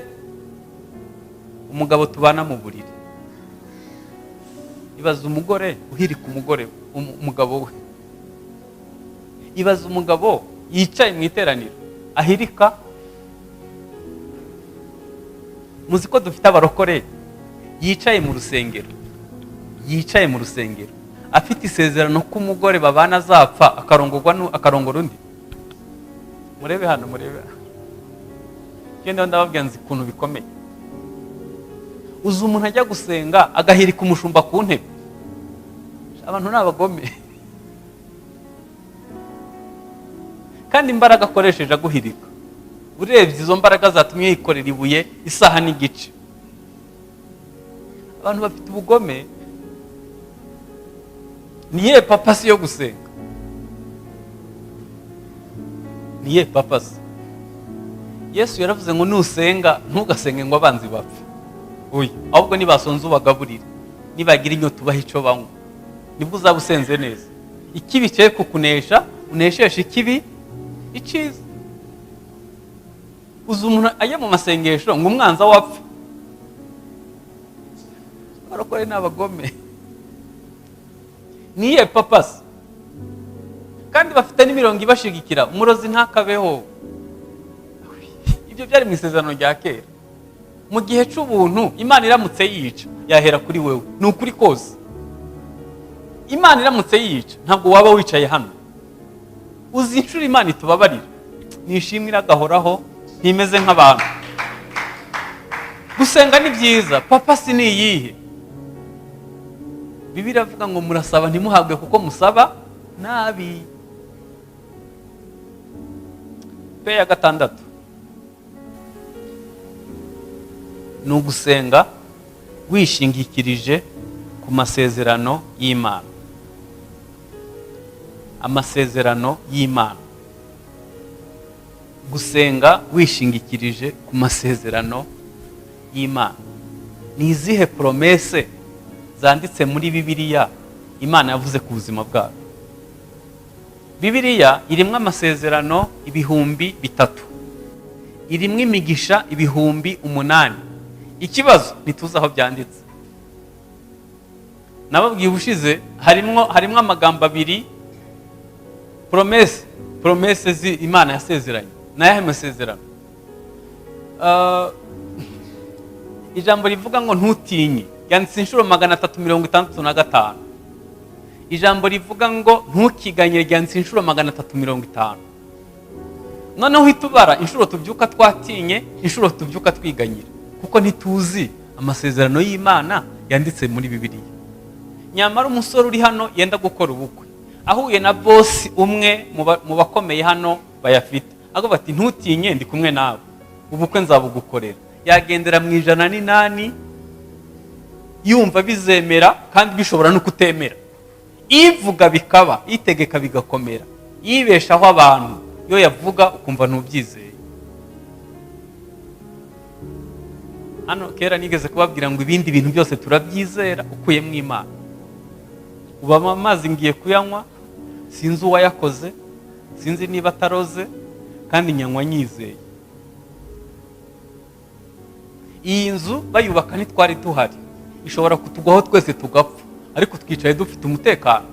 umugabo tubana mu buriri." Ibaza umugore uhirika umugore, umugabo we. Ibaza umugabo yicaye mu iteraniro ahirika. Muzi ko dufite abarokore yicaye mu rusengero, yicaye mu rusengero afite isezerano ko umugore babana azapfa akarongorwa akarongora undi. Murebe hano, murebe hano. Ngenda ndababwira, nzi ukuntu bikomeye. Uzi umuntu ajya gusenga agahirika umushumba ku ntebe? Abantu ni abagome. Kandi imbaraga akoresheje aguhirika, urebye izo mbaraga zatumye yikorera ibuye isaha n'igice. Abantu bafite ubugome. Ni iyihe purpose yo gusenga? Ni iyihe purpose? Yesu yaravuze ngo nusenga ntugasenge ngo abanzi bapfe, oya, ahubwo nibasonza ubagaburire, nibagira inyota ubahe icyo banywa, nibwo uzaba usenze neza. Ikibi cye kukunesha, unesheshe ikibi icyiza. Uzi umuntu ajya mu masengesho ngo umwanzi wapfe? Abarokore ni abagome. Ni iyihe purpose? Kandi bafite n'imirongo ibashigikira: umurozi ntakabeho. Ibyo byari mu isezerano rya kera. Mu gihe cy'ubuntu, Imana iramutse yica yahera kuri wewe. Ni ukuri kose, Imana iramutse yica ntabwo waba wicaye hano. Uzi inshuro Imana itubabarira? Ni ishimwe iragahoraho, ntimeze nk'abantu. Gusenga ni byiza, purpose ni iyihe? Bibiliya iravuga ngo murasaba ntimuhabwe kuko musaba nabi. P ya gatandatu ni ugusenga wishingikirije ku masezerano y'Imana. Amasezerano y'Imana. Gusenga wishingikirije ku masezerano y'Imana. Ni izihe promesse zanditse muri Bibiliya Imana yavuze ku buzima bwacu? Bibiliya irimo amasezerano 3000, irimo imigisha 8000. Ikibazo, ntituzi aho byanditse. Nababwiye ubushize, harimo amagambo abiri, promesse Imana yasezeranye. Ni ayahe masezerano? Ijambo rivuga ngo "ntutinye" ryanditse inshuro 365. Ijambo rivuga ngo "ntukiganye" ryanditse inshuro 350. Noneho uhita ubara inshuro tubyuka twatinye, inshuro tubyuka twiganyira, kuko ntituzi amasezerano y'Imana yanditse muri Bibiliya. Nyamara umusore uri hano yenda gukora ubukwe, ahuye na bosi umwe mu bakomeye hano bayafite, avuga ati ntutinye, ndi kumwe nawe, ubukwe nzabugukorera. Yagendera mu 108 yumva bizemera, kandi bishobora no kutemera. Ivuga bikaba, itegeka bigakomera, yibeshaho abantu, iyo yavuga ukumva ntubyizeye. Hano kera nigeze kubabwira ngo ibindi bintu byose turabyizera ukuyemo Imana. Ubu amazi ngiye kuyanywa, sinzi uwayakoze, sinzi niba ataroze, kandi nyanywa nyizeye. Iyi nzu bayubaka ntitwari tuhari, ishobora kutugwaho twese tugapfa, ariko twicaye dufite umutekano.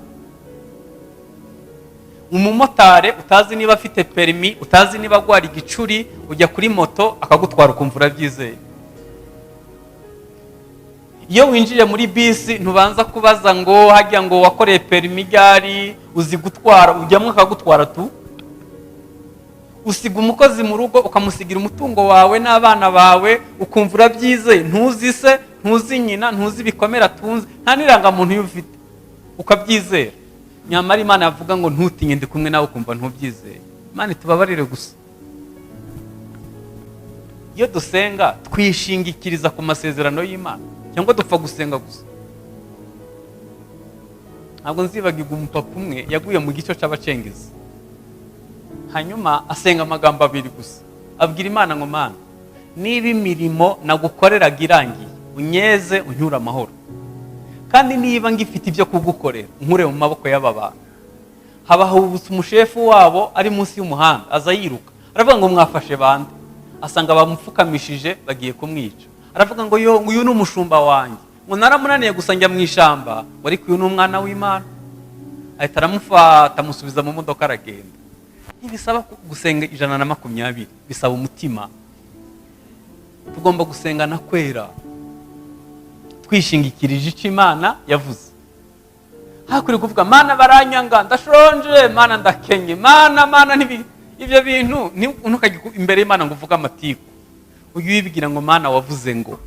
Umumotari utazi niba afite perimi, utazi niba agwara igicuri, ujya kuri moto akagutwara ukumva urabyizeye. Iyo winjiye muri bisi ntubanza kubaza ngo hajya ngo wakoreye perimi ryari, uzi gutwara, ujyamo akagutwara tu. Usiga umukozi mu rugo ukamusigira umutungo wawe n'abana bawe, ukumva urabyizeye, ntuzi se, ntuzi nyina, ntuzi ibikomere atunze, nta n'irangamuntu iyo ufite, ukabyizera. Nyamara Imana yavuga ngo ntutinye, ndi kumwe nawe, ukumva ntubyizeye. Imana itubabarire gusa. Iyo dusenga twishingikiriza ku masezerano y'Imana, cyangwa dupfa gusenga gusa? Ntabwo nzibagirwa umupapa umwe yaguye mu gico c'abacengezi, hanyuma asenga amagambo abiri gusa, abwira Imana ngo Mana, niba imirimo nagukoreraga irangiye, unyeze unyure amahoro, kandi niba ngifite ibyo kugukorera nkure mu maboko y'aba bantu. Habahubutse umushefu wabo ari munsi y'umuhanda, aza yiruka, aravuga ngo mwafashe bande? Asanga bamupfukamishije bagiye kumwica. Aravuga ngo yo, uyu ni umushumba wanjye, ngo naramunaniye gusa njya mu ishyamba, ngo ariko uyu ni umwana w'Imana. Ahita aramufata amusubiza mu modoka aragenda. Ntibisaba gusenga 120, bisaba umutima. Tugomba gusengana kwera, twishingikirije icyo Imana yavuze. Hakwiriye kuvuga Mana baranyanga, ndashonje, Mana ndakenye, Mana, Mana, ibyo bintu ntukajye imbere y'Imana ngo uvuge amatiku. Ujye wibwira ngo Mana wavuze ngo.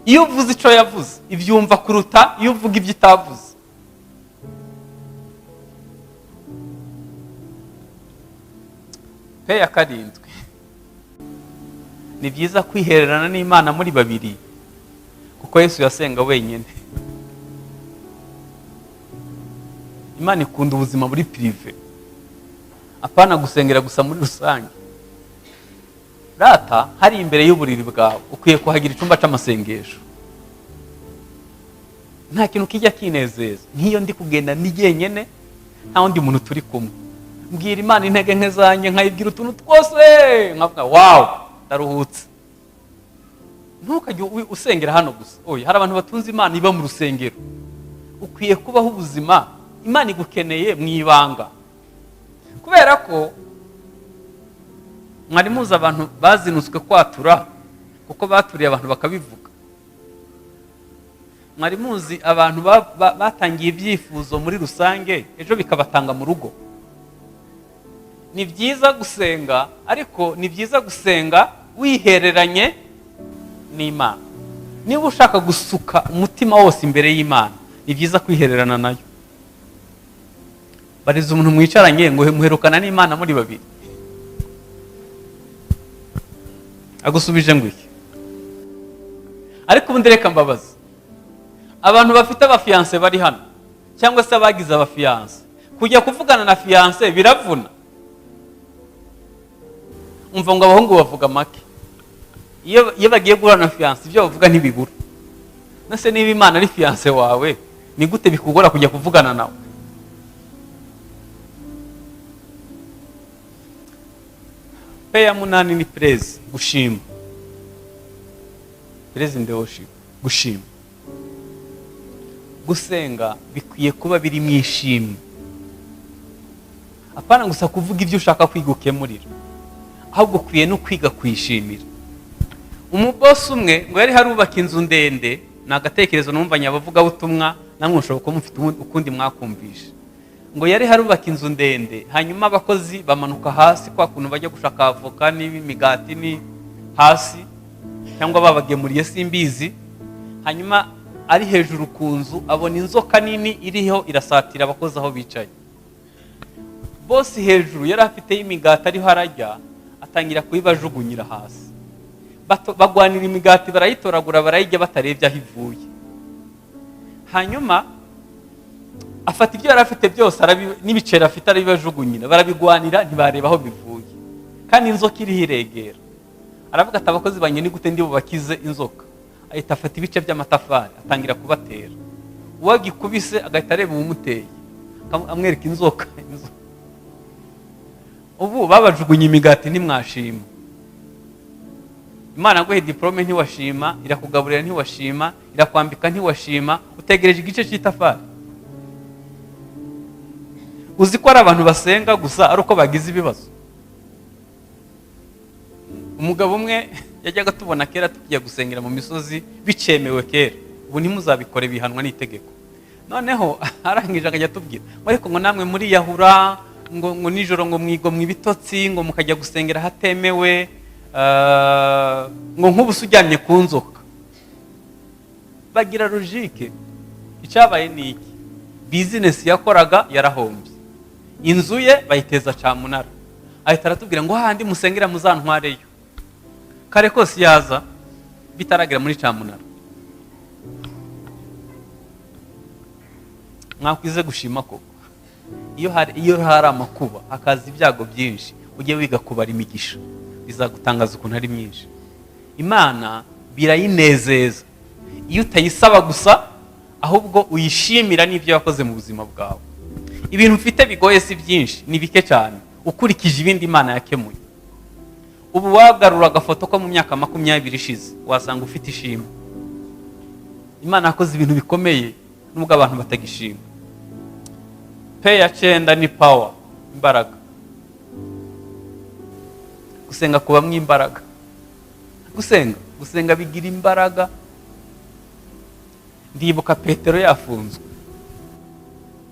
Iyo uvuze icyo yavuze ibyumva kuruta iyo uvuga ibyo itavuze. P ya 7, ni byiza kwihererana n'Imana muri babiri, kuko Yesu yasenga wenyine. Imana ikunda ubuzima muri prive, apana gusengera gusa muri rusange. Rata hari imbere y'uburiri bwawe ukwiye kuhagira icyumba c'amasengesho. Nta kintu kijya kinezeza nk'iyo ndi kugenda ndi jyenyene, nta wundi muntu turi kumwe, mbwira Imana intege nke zanjye, nkayibwira utuntu twose, nkavuga wow, ndaruhutse. Ntukajye usengera hano gusa. Oya, hari abantu batunze Imana iba mu rusengero. Ukwiye kubaho ubuzima Imana igukeneye mu ibanga, kubera ko mwari muzi abantu bazinutswe kwatura kuko baturiye abantu bakabivuga. Mwari muzi abantu batangiye ibyifuzo muri rusange, ejo bikabatanga mu rugo. Ni byiza gusenga, ariko ni byiza gusenga wihereranye n'Imana. Niba ushaka gusuka umutima wose imbere y'Imana, ni byiza kwihererana nayo. Bariza umuntu mwicaranye ngo muherukana n'Imana muri babiri, agusubije ngo iki? Ariko ubundi reka mbabaze, abantu bafite abafiyanse bari hano cyangwa se abagize abafiyanse, kujya kuvugana na fiyanse biravuna. Umva ngo abahungu bavuga make, iyo bagiye guhura na fiyanse ibyo bavuga ntibibura. Nase niba Imana ari fiyanse wawe, ni gute bikugora kujya kuvugana nawe? P ya 8 ni praise, gushima. Praise in the worship, gushima. Gusenga bikwiye kuba biri mu ishimwe, apana gusa kuvuga ibyo ushaka kwiga ukemurira, ahubwo ukwiye no kwiga kwishimira. Umubosi umwe ngo yari harubaka inzu ndende, ni agatekerezo numva nyabavugabutumwa, namwe mushobora kuba mufite ukundi mwakumvisha. Ngo yari harubaka inzu ndende, hanyuma abakozi bamanuka hasi kwa kuntu bajya gushaka avoka n'imigati ni hasi, cyangwa babagemuriye simbizi. Hanyuma ari hejuru ku nzu abona inzoka nini iriho irasatira abakozi aho bicaye. Boss hejuru yari afiteho imigati ariho arajya, atangira kuyibajugunyira hasi. Bagwanira imigati, barayitoragura, barayirya batarebye aho ivuye. Hanyuma afata ibyo yari afite byose, n'ibiceri afite arabibajugunyira, barabigwanira, ntibareba aho bivuye, kandi inzoka iriho iregera. Aravuga ati: "Abakozi banjye ni gute ndi bubakize inzoka?" Ahita afata ibice by'amatafari, atangira kubatera. Uwo agikubise agahita areba uwumuteye, amwereka inzoka, inzoka. Ubu babajugunye imigati ntimwashima. Imana yaguhe diporome ntiwashima, irakugaburira ntiwashima, irakwambika ntiwashima, utegereje igice cy'itafari. Uzi ko ari abantu basenga gusa ari uko bagize ibibazo? Umugabo umwe yajyaga tubona kera tugiye gusengera mu misozi, bicemewe kera, ubu ntimuzabikore, bihanwa n'itegeko. Noneho arangije akajya atubwira ngo: "Ariko ngo namwe muriyahura, ngo nijoro ngo mwigomwa ibitotsi, ngo mukajya gusengera ahatemewe, ngo nk'ubu se ujyamye ku nzoka?" Bagira logique. Icyabaye ni iki? Business yakoraga yarahombye, inzu ye bayiteza cyamunara. Ahita aratubwira ngo: "Hahandi musengera muzantwareyo." Kare kose yaza bitaragera muri cyamunara. Mwakwize gushima koko. Iyo hari amakuba, hakaza ibyago byinshi, ujye wiga kubara imigisha, bizagutangaza ukuntu ari myinshi. Imana birayinezeza iyo utayisaba gusa, ahubwo uyishimira n'ibyo yakoze mu buzima bwawe. Ibintu ufite bigoye si byinshi, ni bike cyane ukurikije ibindi Imana yakemuye. Ubu wagarura agafoto ko mu myaka 20 ishize, wasanga ufite ishimwe. Imana yakoze ibintu bikomeye nubwo abantu batagishima. P ya cyenda ni power, imbaraga. Gusenga kubamwo imbaraga. Gusenga bigira imbaraga. Ndibuka Petero yafunzwe,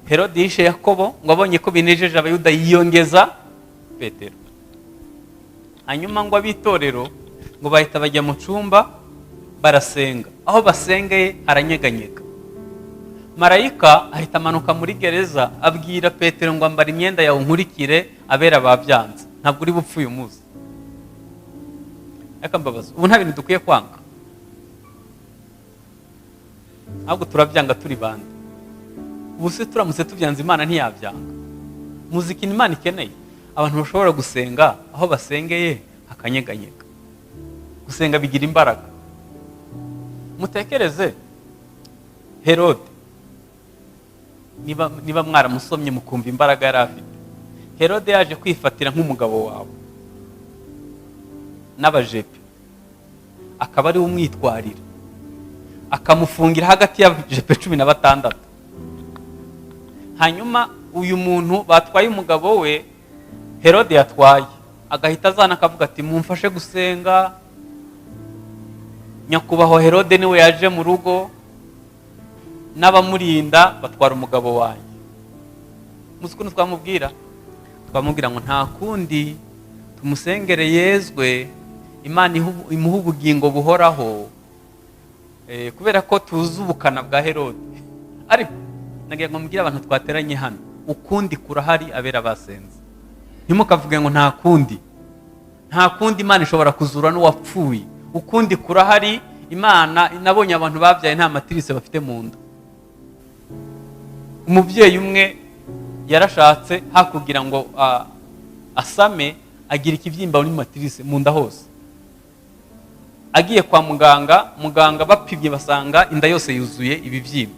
Herode yishe Yakobo, ngo abonye ko binejeje Abayuda yiyongeza Petero. Hanyuma ngo ab'itorero ngo bahita bajya mu cyumba barasenga. Aho basengeye haranyeganyega, marayika ahita amanuka muri gereza, abwira Petero ngo: "Ambara imyenda yawe unkurikire, abera babyanze, ntabwo uri bupfe uyu munsi." Reka mbabaza, ubu nta bintu dukwiye kwanga? Ahubwo turabyanga turi bande? Ubu se turamutse tubyanze, Imana ntiyabyanga? Muzi ikintu Imana ikeneye? Abantu bashobora gusenga, aho basengeye hakanyeganyega. Gusenga bigira imbaraga. Mutekereze Herode, niba mwaramusomye mukumva imbaraga yari afite. Herode yaje kwifatira nk'umugabo wawe n'abajepe, akaba ariwe umwitwarira, akamufungira hagati y'abajepe 16. Hanyuma uyu muntu batwaye umugabo we, Herode yatwaye, agahita azana akavuga ati: "Mumfashe gusenga, nyakubahwa Herode niwe yaje mu rugo n'abamurinda batwara umugabo wanjye." Muzi ukuntu twamubwira? Twamubwira ngo nta kundi, tumusengere yezwe, Imana imuhe ubugingo buhoraho, kubera ko tuzi ubukana bwa Herode. Ariko nagira ngo mbwire abantu twateranye hano, ukundi kurahari. Abera basenze, ntimukavuge ngo nta kundi. Nta kundi, Imana ishobora kuzura n'uwapfuye. Ukundi kurahari. Imana, nabonye abantu babyaye nta matrice bafite mu nda. Umubyeyi umwe yarashatse, hakugira ngo asame, agira ikibyimba muri matrice mu nda hose. Agiye kwa muganga, muganga bapimye basanga inda yose yuzuye ibibyimba.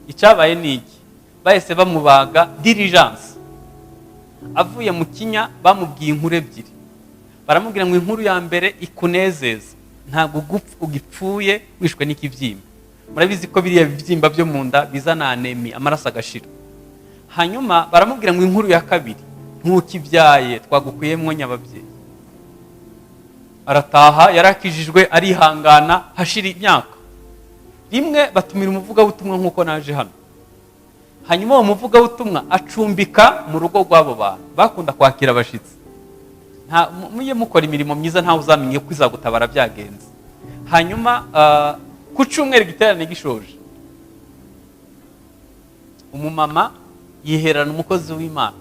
Icyabaye ni iki? Bahise bamubaga d'urgence. Avuye mu kinya bamubwiye inkuru ebyiri. Baramubwira ngo: "Inkuru ya mbere ikunezeza, ntabwo ugipfuye wishwe n'ikibyimba." Murabizi ko biriya bibyimba byo mu nda bizana anémie, amaraso agashira. Hanyuma baramubwira ngo: "Inkuru ya kabiri, ntukibyaye, twagukuyemo nyababyeyi." Arataha, yarakijijwe, arihangana. Hashira imyaka, rimwe batumira umuvugabutumwa nk'uko naje hano. Hanyuma uwo muvugabutumwa acumbika mu rugo rw'abo bantu bakunda kwakira abashyitsi. Mujye mukora imirimo myiza, ntawe uzamenye ko izagutabara byagenze. Hanyuma ku cyumweru igiterane gishoje, umumama yiherana umukozi w'Imana,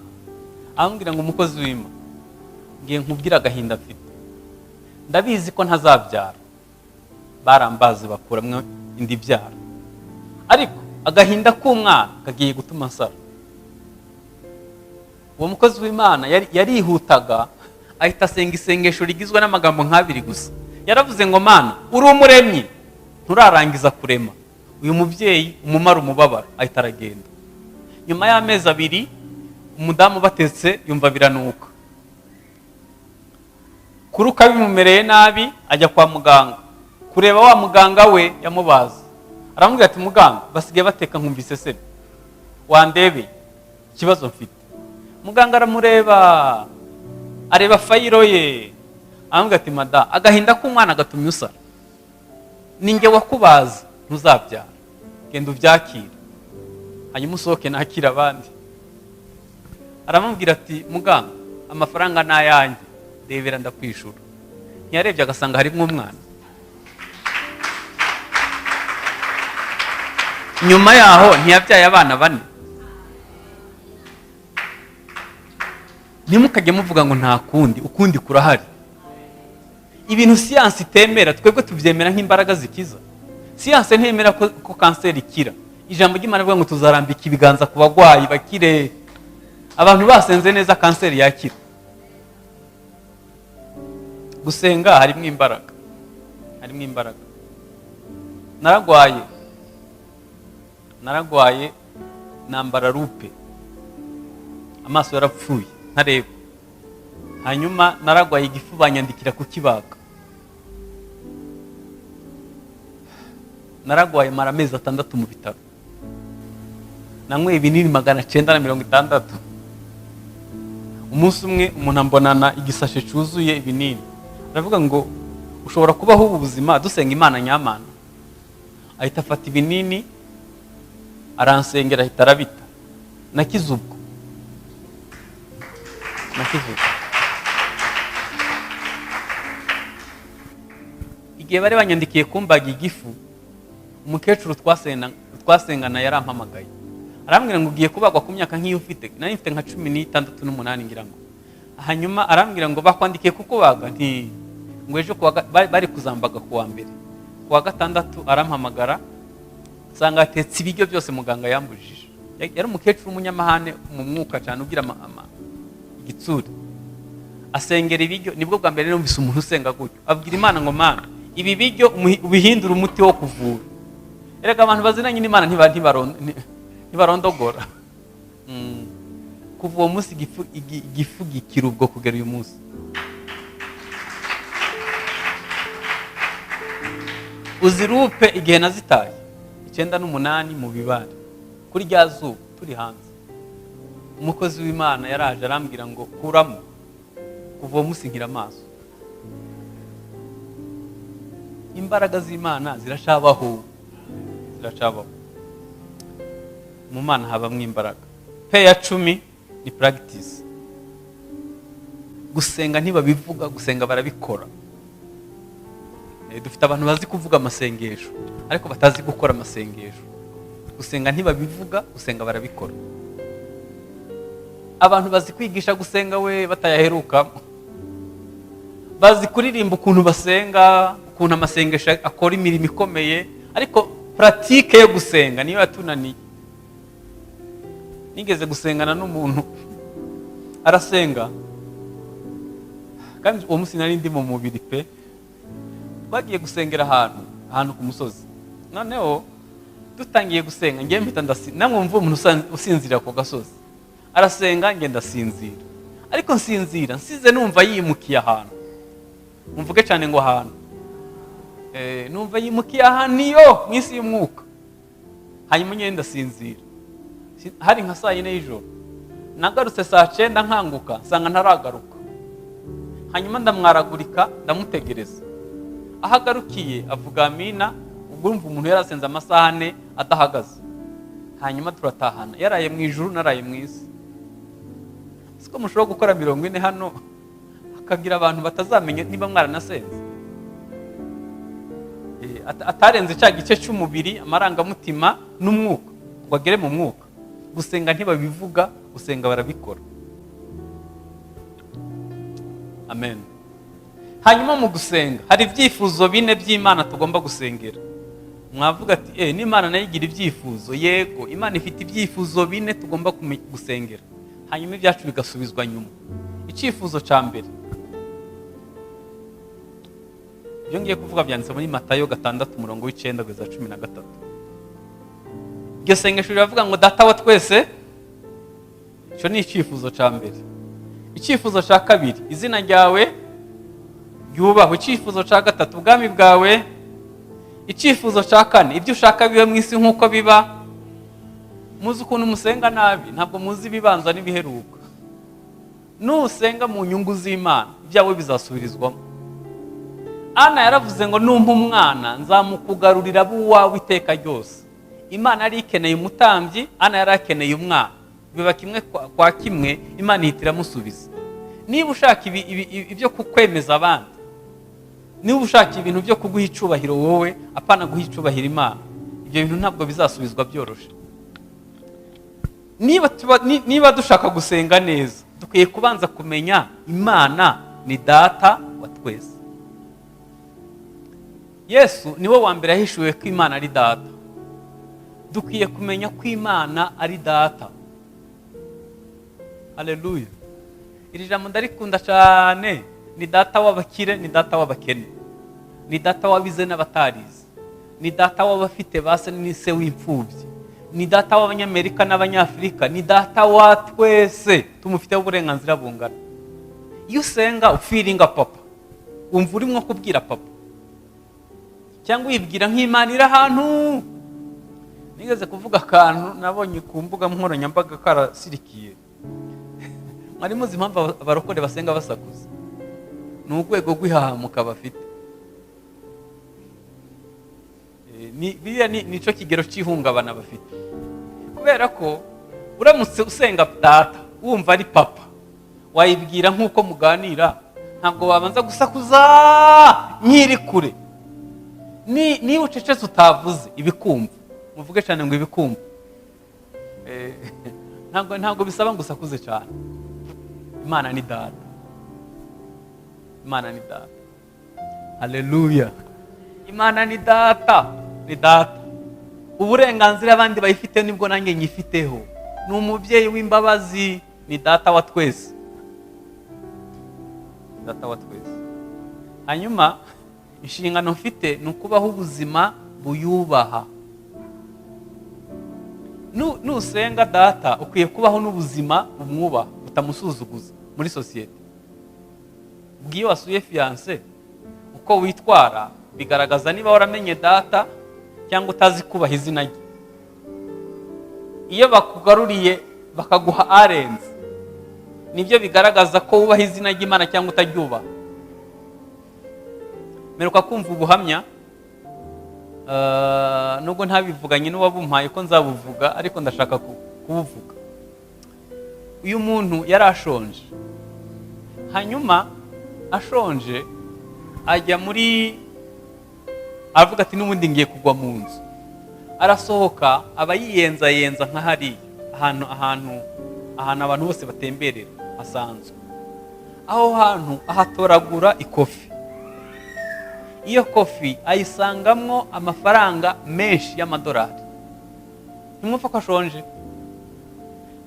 amubwira ngo: "Umukozi w'Imana, ngiye nkubwire agahinda mfite. Ndabizi ko ntazabyara, barambazi bakuramwo indi byaro, ariko agahinda k'umwana kagiye gutuma nsara." Uwo mukozi w'Imana yarihutaga, ahita asenga isengesho rigizwe n'amagambo nk'abiri gusa. Yaravuze ngo: "Mana, uri umuremyi, nturarangiza kurema, uyu mubyeyi umumara umubabaro." Ahita aragenda. Nyuma y'amezi 2, umudamu batetse yumva biranuka, kuruka bimumereye nabi, ajya kwa muganga kureba wa muganga we yamubaza. Aramubwira ati: "Muganga, basigaye bateka nkumva iseseme, wandebeye ikibazo mfite?" Muganga aramureba, areba file ye, aramubwira ati: "Mada, agahinda k'umwana gatumye usara. Ninjye wakubaza, ntuzabyara. Genda ubyakire, hanyuma usohoke nakira abandi." Aramubwira ati: "Muganga, amafaranga ni ayanjye, rebera ndakwishura." Ntiyarebye agasanga harimo umwana? Nyuma yaho ntiyabyaye abana 4? Ntimukajye muvuga ngo nta kundi, ukundi kurahari. Ibintu siyansi itemera, twebwe tubyemera nk'imbaraga zikiza. Siyansi ntiyemera ko kanseri ikira. Ijambo ry'Imana rivuga ngo tuzarambika ibiganza ku bagwayi bakire. Abantu basenze neza, kanseri yakira. Gusenga harimo imbaraga, harimo imbaraga. Naragwaye, nambara loupe, amaso yarapfuye ntareba. Hanyuma naragwaye igifu, banyandikira kukibaga. Naragwaye mara amezi 6 mu bitaro, nanyweye ibinini 960. Umunsi umwe umuntu ambonana igisashe cyuzuye ibinini, aravuga ngo: "Ushobora kubaho ubu buzima dusenga Imana nyamana?" Ahita afata ibinini aransengera, ahita arabita. Nakize ubwo, nakize ubwo. Igihe bari banyandikiye kumbaga igifu, umukecuru twasengana yarampamagaye, arambwira ngo: "Ugiye kubagwa ku myaka nk'iyo ufite?" Nari mfite nka 16 n'umunani ngira ngo. Hanyuma arambwira ngo: "Bakwandikiye kukubaga." Nti ngo ejo bari kuzambaga ku wa mbere. Ku wa gatandatu arampamagara, nsanga atetse ibiryo byose muganga yambujije. Yari umukecuru w'umunyamahane mu mwuka cyane, ugira igitsure. Asengera ibiryo. Nibwo bwa mbere numvise umuntu usenga gutyo, abwira Imana ngo: "Mana, ibi biryo ubihindure umuti wo kuvura." Erega abantu bazinanye n'Imana ntibarondogora. Kuva uwo munsi igifu gikira ubwo kugera uyu munsi. Uzi loupe igihe nazitaye? 98 mu bibare, kuri rya zuba turi hanze. Umukozi w'Imana yaraje arambwira ngo: "Kuramo." Kuva uwo munsi nkira amaso. Imbaraga z'Imana ziracabaho, ziracabaho. Mu Mana habamo imbaraga. P ya 10 ni practice. Gusenga ntibabivuga, gusenga barabikora. Dufite abantu bazi kuvuga amasengesho ariko batazi gukora amasengesho. Gusenga ntibabivuga, gusenga barabikora. Abantu bazi kwigisha gusenga we batayaherukamo, bazi kuririmba ukuntu basenga, ukuntu amasengesho akora imirimo ikomeye, ariko pratique yo gusenga niyo yatunaniye. Nigeze gusengana n'umuntu, arasenga, kandi uwo munsi nari ndi mu mubiri pe. Twagiye gusengera ahantu ku musozi. Noneho dutangiye gusenga, ngiye mpita namwe mumva umuntu usinzira ku gasozi. Arasenga, nge ndasinzira, ariko nsinzira nsize numva yimukiye ahantu. Mvuge cyane ngo ahantu. Numva yimukiye ahantu iyo mu isi y'umwuka. Hanyuma ngenda ndasinzira. Hari nka saa 4 y'ijoro. Nagarutse saa 9, nkanguka nsanga ntaragaruka. Hanyuma ndamwaragurika, ndamutegereza. Aho agarukiye avuga amina. Ubwo urumva umuntu yarasenze amasaha 4 adahagaze. Hanyuma turatahana, yaraye mu ijuru, naraye mu isi. Siko mushobora gukora 40 hano, hakagira abantu batazamenya niba mwaranasenze. Atarenze cya gice cy'umubiri, amarangamutima n'umwuka, ngo agere mu mwuka. Gusenga ntibabivuga, gusenga barabikora. Amen. Hanyuma mu gusenga hari ibyifuzo bine by'Imana tugomba gusengera. Mwavuga ati: "N'Imana nayo igira ibyifuzo?" Yego, Imana ifite ibyifuzo bine tugomba gusengera, hanyuma ibyacu bigasubizwa nyuma. Icyifuzo cya mbere, ibyo ngiye kuvuga byanditse muri Matayo 6, umurongo wa 9 kugeza 13. Iryo sengesho riravuga ngo: "Data wa twese." Icyo ni icyifuzo cya mbere. Icyifuzo cya kabiri: "Izina ryawe ryubahwe." Icyifuzo cya gatatu: "Ubwami bwawe." Icyifuzo cya kane: "Ibyo ushaka bibe mu isi nk'uko biba." Muzi ukuntu musenga nabi, ntabwo muzi ibibanza n'ibiheruka. Nusenga mu nyungu z'Imana, ibyawe bizasubirizwamo. Ana yaravuze ngo: "Numpa umwana, nzamukugarurira abe uwawe iteka ryose." Imana yari ikeneye umutambyi, Ana yari akeneye umwana, biba kimwe kwa kimwe, Imana ihita iramusubiza. Niba ushaka ibyo kukwemeza abandi, niba ushaka ibintu byo kuguha icubahiro wowe, apana guha icubahiro Imana, ibyo bintu ntabwo bizasubizwa byoroshe. Niba dushaka gusenga neza, dukwiye kubanza kumenya Imana ni Data wa twese. Yesu niwe wa mbere yahishuwe ko Imana ari Data. Dukwiye kumenya ko Imana ari Data. Haleluya! Iri jambo ndarikunda cyane. Ni Data w'abakire, ni Data w'abakene, ni Data w'abize n'abatarize, ni Data w'abafite base, ni Se w'imfubyi, ni Data w'Abanyamerika n'Abanyafurika, ni Data wa twese. Tumufiteho uburenganzira bungana. Iyo usenga ufeelinga papa, wumva urimo kubwira papa, cyangwa wibwira nk'Imana iri ahantu. Nigeze kuvuga akantu nabonye ku mbuga nkoranyambaga karasirikiye. Mwari muzi impamvu abarokore basenga basakuza? Ni urwego rw'ihahamuka bafite. Biriya nicyo kigero cy'ihungabana bafite, kubera ko uramutse usenga Data wumva ari papa, wayibwira nk'uko muganira, ntabwo wabanza gusakuza nk'iri kure. Niba ucecetse utavuze, ibikumva. Muvuge cyane ngo: "Ibikumva." Ntabwo bisaba ngo usakuze cyane. Imana ni Data, Imana ni Data. Haleluya! Imana ni Data, ni Data. Uburenganzira abandi bayifite nibwo nanjye nyifiteho. Ni umubyeyi w'imbabazi, ni Data wa twese, Data wa twese. Hanyuma inshingano mfite ni ukubaho ubuzima buyubaha. Nusenga Data, ukwiye kubaho n'ubuzima bumwubaha, butamusuzuguza muri sosiyete. Ubwo iyo wasuye fiancé, uko witwara bigaragaza niba waramenye Data cyangwa utazi kubaha izina rye. Iyo bakugaruriye bakaguha arenze, nibyo bigaragaza ko wubaha izina ry'Imana cyangwa utaryubaha. Mperuka kumva ubuhamya, nubwo ntabivuganye n'uwabumpaye ko nzabuvuga, ariko ndashaka kubuvuga. Uyu muntu yari ashonje. Hanyuma ashonje ajya muri, aravuga ati: "N'ubundi ngiye kugwa mu nzu." Arasohoka, aba yiyenzayenza nka hariya ahantu abantu bose batemberera hasanzwe. Aho hantu ahatoragura ikofi. Iyo kofi ayisangamwo amafaranga menshi y'amadolari. Ntimwumva ko ashonje?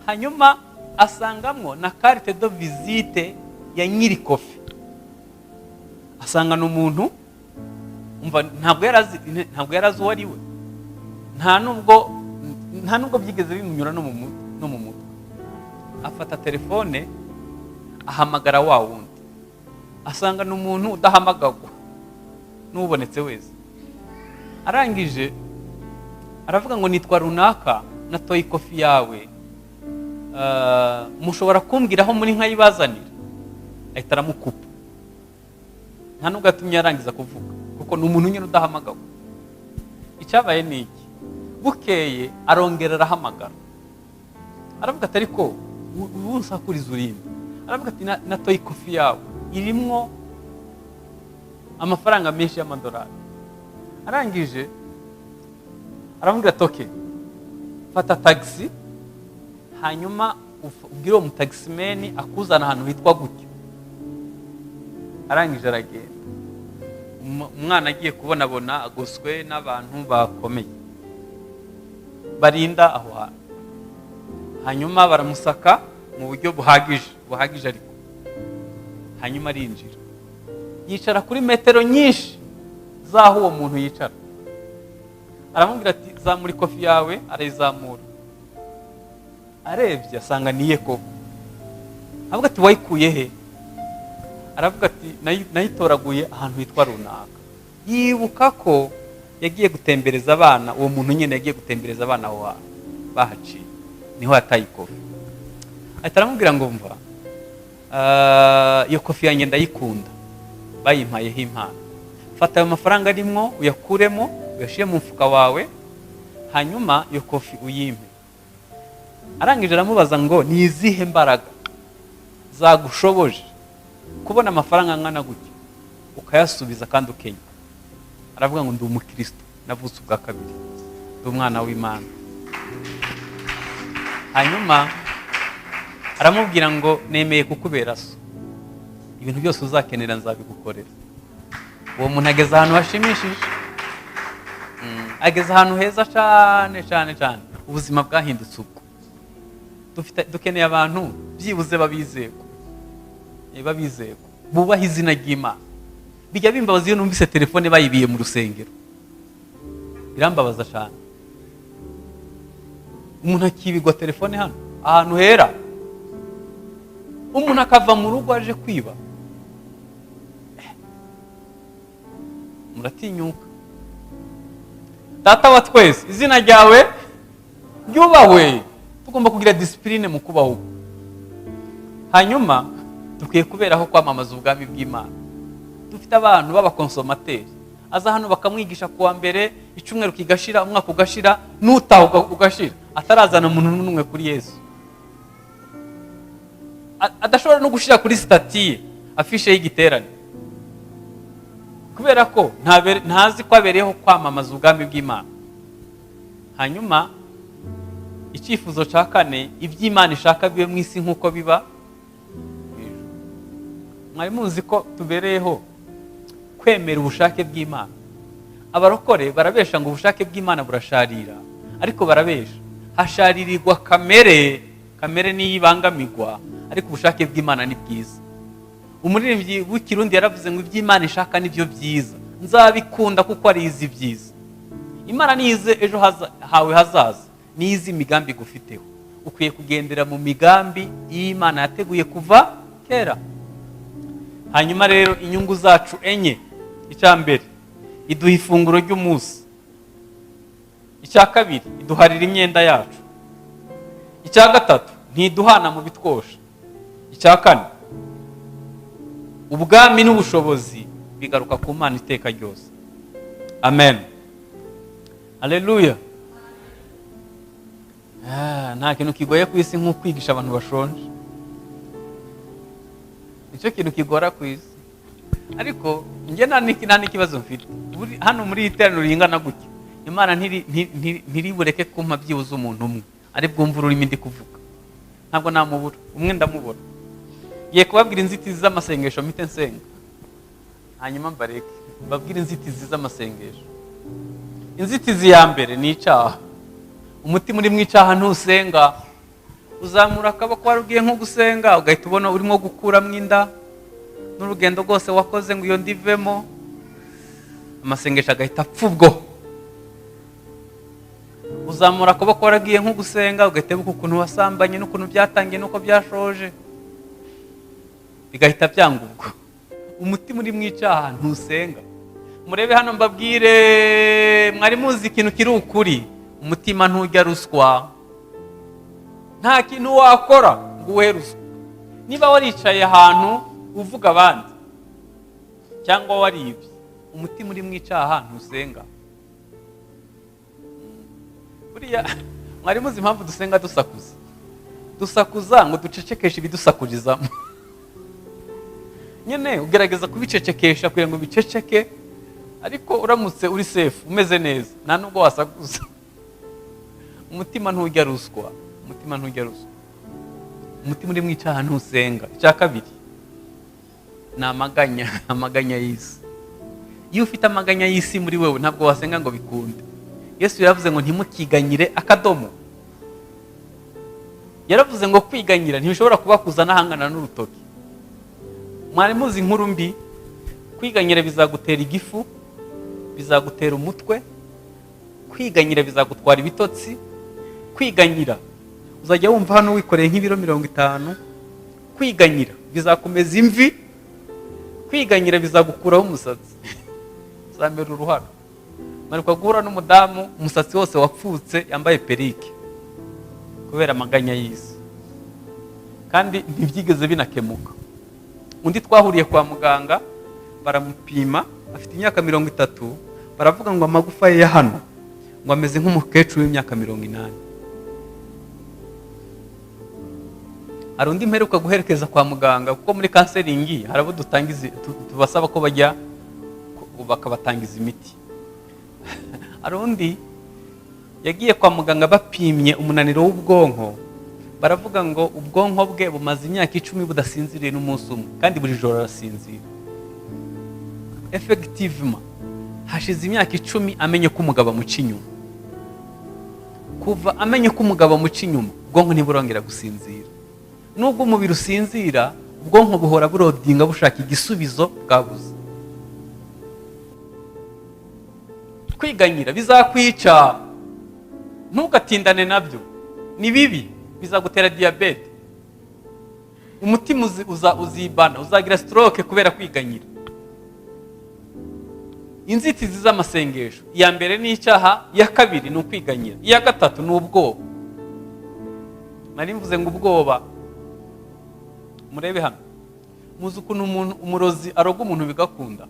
Hanyuma asangamwo na carte de visite ya nyiri kofi. Asanga ni umuntu, umva, ntabwo yari azi uwo ari we, nta nubwo byigeze bimunyura no mu mutwe. Afata telefone, ahamagara wa wundi, asanga ni umuntu udahamagagwa n'ubonetse wese. Arangije aravuga ngo: "Nitwa runaka, natoye ikofi yawe, mushobora kumbwira aho muri nkayibazanira?" Ahita aramukupa, nta nubwo yatumye yarangiza kuvuga, kuko ni umuntu nyine udahamagagwa. Icyabaye ni iki? Bukeye arongera arahamagara, aravuga ati: "Ariko ubu nsakuriza urinde?" Aravuga ati: "Natoye ikofi yawe irimwo amafaranga menshi y'amadolari." Arangije aramubwira ati: "Okay, fata tagisi, hanyuma ubwire uwo mutagisimeni akuzana ahantu hitwa gutya." Arangije aragenda. Umwana agiye kubonabona agoswe n'abantu bakomeye barinda aho hantu. Hanyuma baramusaka mu buryo buhagije buhagije, ariko hanyuma arinjira, yicara kuri metero nyinshi z'aho uwo muntu yicara. Aramubwira ati: "Zamura ikofi yawe." Arayizamura, arebye asanga niye koko. Aravuga ati: "Wayikuye he?" Aravuga ati: "Nayitoraguye ahantu hitwa runaka." Yibuka ko yagiye gutembereza abana, uwo muntu nyine yagiye gutembereza abana aho hantu bahaciye, niho yataye ikofi. Ahita aramubwira ngo: "Mva, iyo kofi yanjye ndayikunda, bayimpayeho impano. Fata ayo mafaranga arimwo uyakuremo, uyashyire mu mufuka wawe, hanyuma iyo kofi uyimpe." Arangije aramubaza ngo: "Ni izihe mbaraga zagushoboje kubona amafaranga angana gutya, ukayasubiza kandi ukenya?" Aravuga ngo: "Ndi umukristo, navutse ubwa kabiri, ndi umwana w'Imana." Hanyuma aramubwira ngo: "Nemeye kukubera so, ibintu byose uzakenera nzabigukorera." Uwo muntu ageze ahantu hashimishije, ageze ahantu heza cyane cyane cyane. Ubuzima bwahindutse. Ubwo dukeneye abantu byibuze babizego, babizego bubaha izina ry'Imana. Bijya bimbabaza iyo numvise telefone bayibiye mu rusengero, birambabaza cyane. Umuntu akibigwa telefone hano ahantu hera, umuntu akava mu rugo aje kwiba. Muratinyuka. Data wa twese, izina ryawe ryubahwe. Tugomba kugira discipline mu kubaho. Hanyuma dukwiye kuberaho kwamamaza ubwami bw'Imana. Dufite abantu b'aba consommateurs, aza hano bakamwigisha kuwa mbere, icyumweru kigashira, umwaka ugashira, n'utaha ugashira, atarazana umuntu n'umwe kuri Yesu. Adashobora no gushyira kuri statut ye affiche y'igiterane, kubera ko ntazi ko abereyeho kwamamaza ubwami bw'Imana. Hanyuma icyifuzo cya kane: iby'Imana ishaka bibe mu isi nk'uko biba mu ijuru. Mwari muzi ko tubereyeho kwemera ubushake bw'Imana? Abarokore barabesha ngo ubushake bw'Imana burasharira, ariko barabesha. Hasharirirwa kamere, kamere niyo ibangamirwa, ariko ubushake bw'Imana ni bwiza. Umuririmbyi w'Ikirundi yaravuze ngo: "Iby'Imana ishaka nibyo byiza, nzabikunda kuko ari izi byiza." Imana nize ejo hawe hazaza, nize imigambi igufiteho. Ukwiye kugendera mu migambi y'Imana yateguye kuva kera. Hanyuma rero inyungu zacu enye: icya mbere, iduha ifunguro ry'umunsi; icya kabiri, iduharira imyenda yacu; icya gatatu, ntiduhana mu bitwosha; icya kane, ubwami n'ubushobozi bigaruka ku Mana iteka ryose. Amen, aleluya. Nta kintu kigoye ku isi nko kwigisha abantu bashonje, nicyo kintu kigora ku isi. Ariko njye nta n'ikibazo mfite. Hano muri iri teraniro ringana gutya, Imana ntiri bureke kumpa byibuze umuntu umwe ari bwumve ururimi ndi kuvuga. Ntabwo namubura, umwe ndamubona. Ngiye kubabwira inzitizi z'amasengesho, mpite nsenga, hanyuma mbareke. Mbabwire inzitizi z'amasengesho. Inzitizi ya mbere ni icyaha. Umutima uri mu icyaha ntusenga. Uzamura akaboko wari ugiye nko gusenga, ugahita ubona urimo gukuramo inda n'urugendo rwose wakoze ngo iyo ndivemo, amasengesho agahita apfa. Ubwo uzamura akaboko waragiye nko gusenga, ugahita wibuka ukuntu wasambanye n'ukuntu byatangiye n'uko byashoje, bigahita byanga. Ubwo umutima uri mu icyaha ntusenga. Murebe hano mbabwire, mwari muzi ikintu kiri ukuri? Umutima ntujya ruswa. Nta kintu wakora ngo uhe ruswa. Niba waricaye ahantu uvuga abandi cyangwa waribye, umutima uri mu icyaha ntusenga. Buriya mwari muzi impamvu dusenga dusakuza? Dusakuza ngo ducecekeshe ibidusakurizamo nyine. Ugerageza kubicecekesha kugira ngo biceceke, ariko uramutse uri safe, umeze neza, nta nubwo wasakuza. Umutima ntujya ruswa, umutima ntujya ruswa. Umutima uri mu icyaha ntusenga. Icya kabiri ni amaganya, amaganya y'isi. Iyo ufite amaganya y'isi muri wewe, ntabwo wasenga ngo bikunde. Yesu yaravuze ngo ntimukiganyire akadomo. Yaravuze ngo kwiganyira ntibishobora kuba kuzana ahangana n'urutoki. Mwari muzi inkuru mbi? Kwiganyira bizagutera igifu, bizagutera umutwe. Kwiganyira bizagutwara ibitotsi. Kwiganyira uzajya wumva hano wikoreye nk'ibiro 50. Kwiganyira bizakomeza imvi. Kwiganyira bizagukuraho umusatsi, uzamera uruhara. Maruka guhura n'umudamu umusatsi wose wapfutse, yambaye perruque kubera amaganya y'isi, kandi ntibyigeze binakemuka. Undi twahuriye kwa muganga, baramupima, afite imyaka 30, baravuga ngo amagufa ye ya hano ngo ameze nk'umukecuru w'imyaka 80. Hari undi mperuka guherekeza kwa muganga, kuko muri counseling hari abo dutangiza, tubasaba ko bajya bakabatangiza imiti. Hari undi yagiye kwa muganga, bapimye umunaniro w'ubwonko, baravuga ngo ubwonko bwe bumaze imyaka 10 budasinziriye n'umunsi umwe, kandi buri joro arasinzira. Effectivement, hashize imyaka 10 amenye ko umugabo amuca inyuma. Kuva amenye ko umugabo amuca inyuma, ubwonko ntiburongera gusinzira. Nubwo umubiri usinzira, ubwonko buhora burodinga, bushaka igisubizo bwabuze. Kwiganyira bizakwica, ntugatindane nabyo, ni bibi. Bizagutera diyabete, umutima uzibana, uzagira stroke kubera kwiganyira. Inzitizi z'amasengesho: iya mbere ni icyaha, iya kabiri ni ukwiganyira, iya gatatu ni ubwoba. Nari mvuze ngo ubwoba. Murebe hano, muzi ukuntu umuntu umurozi aroga umuntu bigakunda?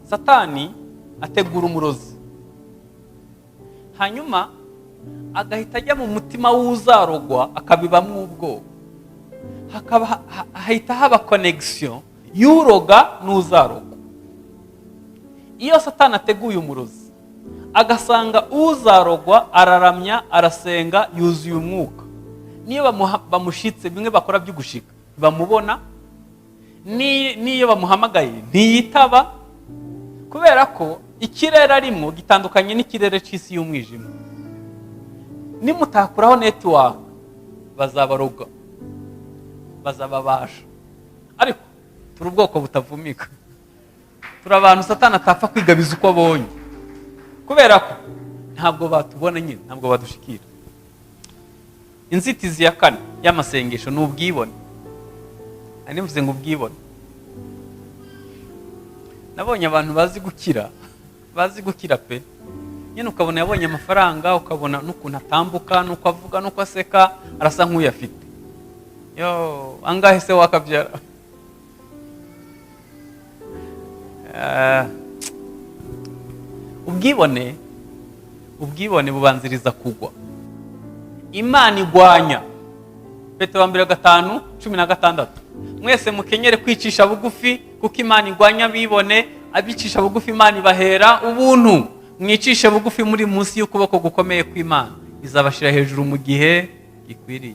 Satani ategura umurozi, hanyuma agahita ajya mu mutima w'uzarogwa, akabibamwo ubwoba, hakaba hahita haba connexion y'uroga n'uzarogwa. Iyo Satani ateguye umurozi, agasanga uzarogwa araramya, arasenga, yuzuye umwuka, niyo bamushitse bimwe bakora by'ugushika, bamubona. N'iyo bamuhamagaye ntiyitaba, kubera ko ikirere arimo gitandukanye n'ikirere cy'isi y'umwijima. Nimutakuraho network, bazabaroga, bazababasha. Ariko turi ubwoko butavumika, turi abantu Satani atapfa kwigabiza uko abonye, kubera ko ntabwo batubona nyine, ntabwo badushikira. Inzitizi ya kane y'amasengesho ni ubwibone. Nari mvuze ngo ubwibone. Nabonye abantu bazi gukira, bazi gukira pe. Nyine ukabona yabonye amafaranga, ukabona n'ukuntu atambuka, n'uko avuga, n'uko aseka, arasa nk'uyafite. Yo, angahe se wakabyara? Ubwibone bubanziriza kugwa. Imana igwanya. Petero wa mbere 5:16: "Mwese mukenyere kwicisha bugufi, kuko Imana igwanya abibone, abicisha bugufi Imana ibahera ubuntu. Mwicishe bugufi muri munsi y'ukuboko gukomeye kw'Imana, izabashyira hejuru mu gihe gikwiriye."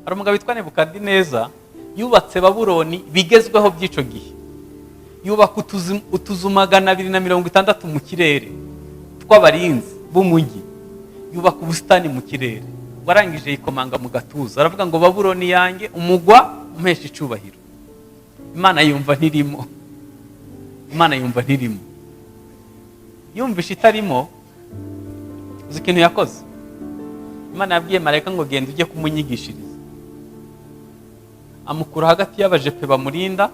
Hari umugabo witwa Nebukadineza, yubatse Babuloni bigezweho by'icyo gihe, yubaka utuzu 260 mu kirere tw'abarinzi b'umujyi, yubaka ubusitani mu kirere. Warangije yikomanga mu gatuza, aravuga ngo "Babuloni yanjye, umugwa umpesha icubahiro." Imana yumva ntirimo, Imana yumva ntirimo. Yumvishe itarimo. Uzi ikintu yakoze? Imana yabwiye marayika ngo genda ujye kumunyigishiriza. Amukura hagati y'abajepe bamurinda,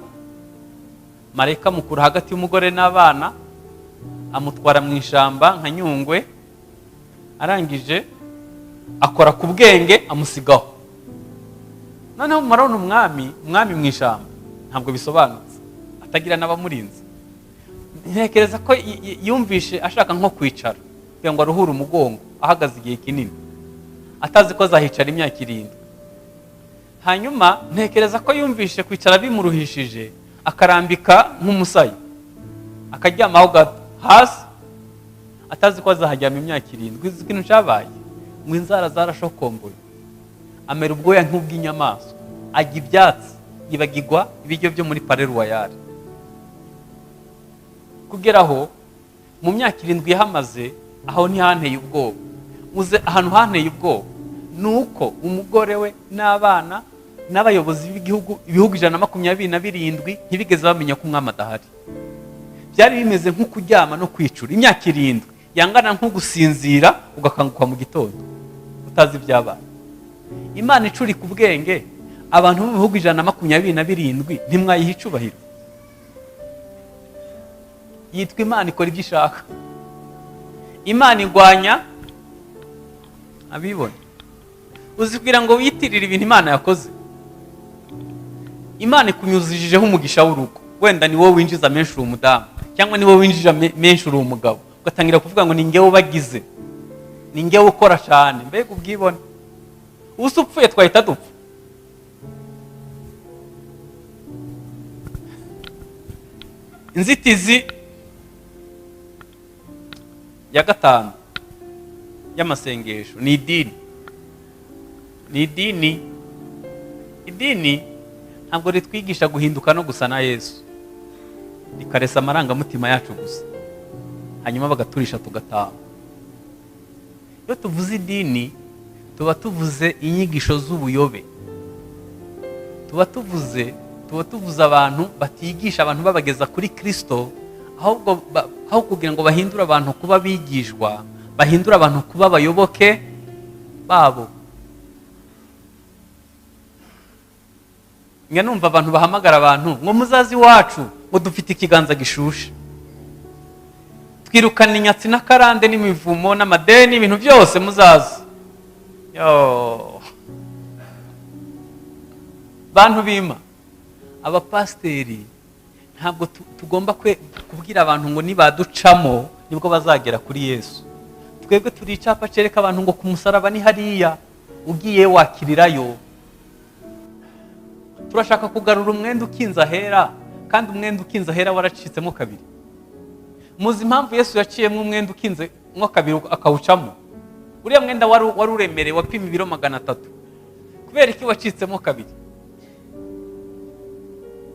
marayika amukura hagati y'umugore n'abana, amutwara mu ishyamba nka Nyungwe. Arangije akora ku bwenge, amusigaho. Noneho murabona umwami mu ishyamba, ntabwo bisobanutse, atagira n'abamurinze. Ntekereza ko yumvishe ashaka nko kwicara. kugira ngo aruhure umugongo ahagaze igihe kinini, atazi ko azahicara imyaka 7. Hanyuma ntekereza ko yumvishe kwicara bimuruhishije, akarambika nk'umusaya, akaryamaho gato hasi, atazi ko azaharyama imyaka 7. Uzi ikintu cyabaye? Ngo inzara zarashokomboye, amera ubwoya nk'ubw'inyamaswa, ajya ibyatsi, yibagirwa ibiryo byo muri Palais Royal. Kugera aho mu myaka 7 yahamaze, aho ntihanteye ubwoba. Uze ahantu hanteye ubwoba ni uko umugore we n'abana n'abayobozi b'igihugu, ibihugu 127, ntibigeze bamenya ko umwami adahari. Byari bimeze nko kuryama no kwicura. Imyaka 7 yangana nko gusinzira ugakanguka mu gitondo utazi ibyabaye. Imana icurika ubwenge abantu bo mu bihugu 127, ntimwayiha icubahiro? Yitwa Imana, ikora ibyo ishaka. Imana igwanya abibona. Uzi kugira ngo wiyitirire ibintu Imana yakoze? Imana ikunyuzijeho umugisha w'urugo, wenda ni wowe winjiza menshi uri umudamu, cyangwa ni wowe winjiza menshi uri umugabo, ugatangira kuvuga ngo ni ngewe ubagize, ni ngewe ukora cyane. Mbega ubwibone! Ubu se upfuye twahita dupfa? Inzitizi ya gatanu y'amasengesho ni idini. Ni idini. Idini ntabwo ritwigisha guhinduka no gusa na Yesu, rikaresa amarangamutima yacu gusa, hanyuma bagaturisha tugataha. Iyo tuvuze idini, tuba tuvuze inyigisho z'ubuyobe, tuba tuvuze abantu batigisha abantu babageza kuri Kirisito, ahubwo aho kugira ngo bahindure abantu kuba abigishwa, bahindure abantu kuba abayoboke babo. Njya numva abantu bahamagara abantu ngo muzaze iwacu, ngo dufite ikiganza gishushe, twirukana inyatsi n'akarande n'imivumo n'amadeni, ibintu byose, muzaze. Yo. Bantu bima abapasiteri, ntabwo tugomba kubwira abantu ngo nibaducamo nibwo bazagera kuri Yesu. Twebwe turi icyapa cyereka abantu ngo ku musaraba ni hariya, ugiye wakirirayo. Turashaka kugarura umwenda ukinze ahera, kandi umwenda ukinze ahera waracitsemo kabiri. Muzi impamvu Yesu yaciyemo umwenda ukinze mo kabiri akawucamo? Uriya mwenda wari uremereye, wapima ibiro 300. Kubera iki wacitsemo kabiri?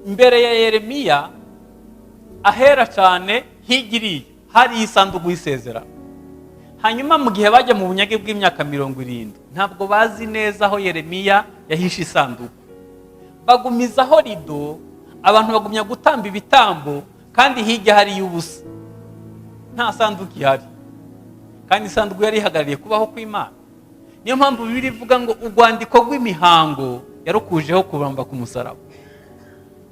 Mbere ya Yeremiya, ahera cyane higiriye hari isanduku y'isezerano. Hanyuma mu gihe bajya mu bunyage bw'imyaka 70, ntabwo bazi neza aho Yeremiya yahishe isanduku. Bagumizaho rido, abantu bagumya gutamba ibitambo, kandi hirya hariyo ubusa, nta sanduku ihari, kandi isanduku yari ihagarariye kubaho kw'Imana. Niyo mpamvu Bibiliya ivuga ngo urwandiko rw'imihango yarukujeho kubamba ku musaraba.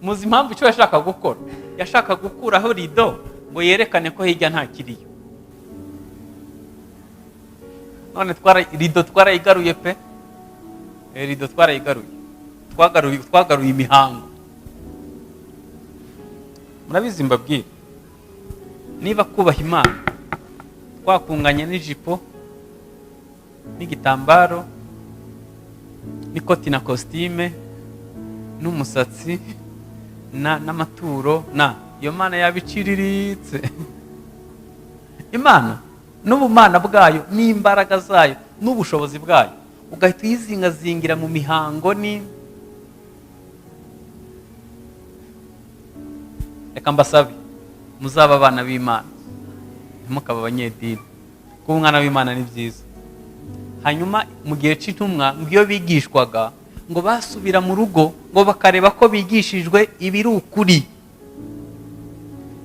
Muzi impamvu icyo yashaka gukora? Yashaka gukuraho rido ngo yerekane ko hirya nta kiriyo. None rido twarayigaruye pe. Rido twarayigaruye, twagaruye imihango. Murabizi, mbabwire, niba kubaha Imana twakunganya n'ijipo n'igitambaro n'ikoti na kositime n'umusatsi n'amaturo, na iyo Mana yaba iciriritse. Imana n'ubumana bwayo n'imbaraga zayo n'ubushobozi bwayo, ugahita uyizingazingira mu mihango. Ni reka mbasabe, muzaba abana b'Imana, ntimukaba abanyedini. Kuba umwana w'Imana ni byiza. Hanyuma mu gihe cy'intumwa, ngo iyo bigishwaga, ngo basubira mu rugo ngo bakareba ko bigishijwe ibiri ukuri.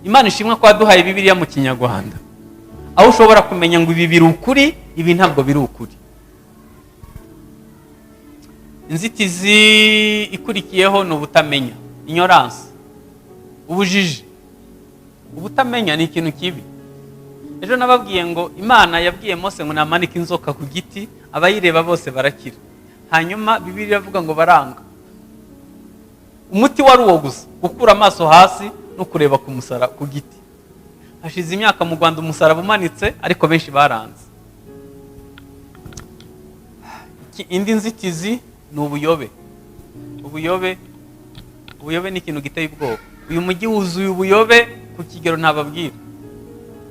Imana ishimwe ko waduhaye Bibiliya mu Kinyarwanda, aho ushobora kumenya ngo ibi biri ukuri, ibi ntabwo biri ukuri. Inzitizi ikurikiyeho ni ubutamenya, ignorance, ubujiji. Ubutamenya ni ikintu kibi. Ejo nababwiye ngo Imana yabwiye Mose ngo namanike inzoka ku giti, abayireba bose barakira. Hanyuma Bibiliya iravuga ngo baranga. Umuti wari uwo gusa, gukura amaso hasi no kureba ku musara ku giti. Hashize imyaka mu Rwanda umusaraba umanitse, ariko benshi baranze. Indi nzitizi ni ubuyobe. Ubuyobe ni ikintu giteye ubwoba. Uyu mujyi wuzuye ubuyobe ku kigero ntababwira.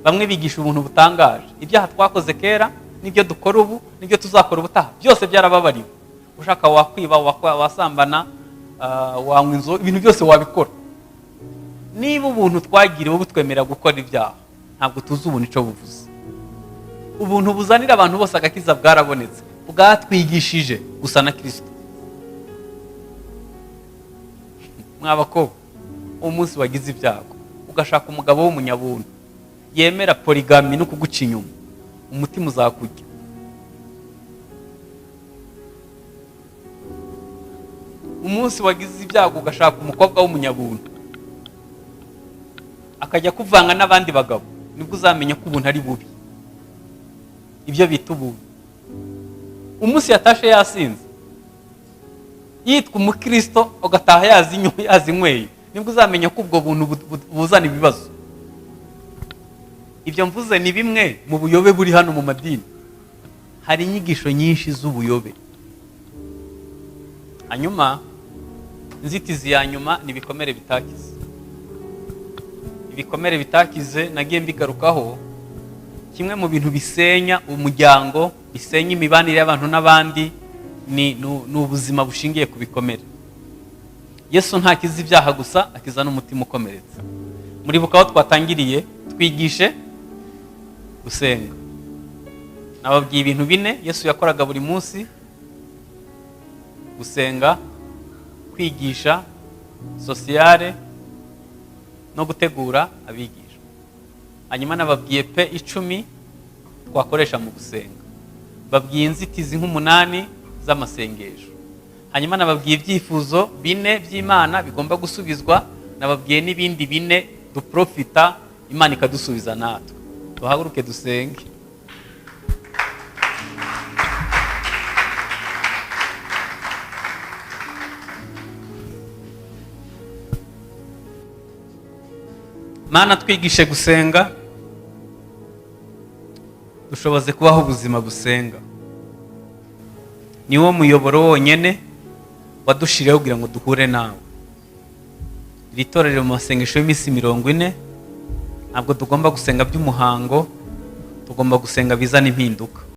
Bamwe bigisha ubuntu butangaje, ibyaha twakoze kera n'ibyo dukora ubu n'ibyo tuzakora ubutaha byose byarababariwe. Ushaka wakwiba, wasambana, wanywa inzoga, ibintu byose wabikora. Niba ubuntu twagiriwe butwemerera gukora ibyaha, ntabwo tuzi ubuntu icyo buvuze. Ubuntu buzanira abantu bose agakiza bwarabonetse, bwatwigishije gusa na Kristo. Mwabakobwa, umunsi wagize ibyago ugashaka umugabo w'umunyabuntu yemera polygamy no kuguca inyuma, umutima uzakujya. Umunsi wagize ibyago ugashaka umukobwa w'umunyabuntu akajya kuvanga n'abandi bagabo, nibwo uzamenya ko ubuntu ari bubi, ibyo bita ubuntu. Umunsi yatashe yasinze yitwa umukristo, ugataha yazinyweye, nibwo uzamenya ko ubwo buntu buzana ibibazo. Ibyo mvuze ni bimwe mu buyobe buri hano mu madini. Hari inyigisho nyinshi z'ubuyobe. Hanyuma inzitizi ya nyuma ni ibikomere bitakize. Ibikomere bitakize nagiye mbigarukaho. Kimwe mu bintu bisenya umuryango, bisenya imibanire y'abantu n'abandi, ni ubuzima bushingiye ku bikomere. Yesu ntakiza ibyaha gusa, akiza n'umutima ukomeretse. Muribuka aho twatangiriye twigishe gusenga. Nababwiye ibintu bine Yesu yakoraga buri munsi: gusenga, kwigisha, sociale no gutegura abigishwa. Hanyuma nababwiye P 10 twakoresha mu gusenga, babwiye inzitizi nk'umunani z'amasengesho. Hanyuma nababwiye ibyifuzo bine by'Imana bigomba gusubizwa, nababwiye n'ibindi bine duprofita Imana ikadusubiza natwe. Duhaguruke dusenge. Mana, twigishe gusenga, dushoboze kubaho ubuzima busenga. Ni wo muyoboro wonyine wadushiriyeho kugira ngo duhure nawe. Iri torero mu masengesho y'iminsi 40, ntabwo tugomba gusenga by'umuhango, tugomba gusenga bizana impinduka.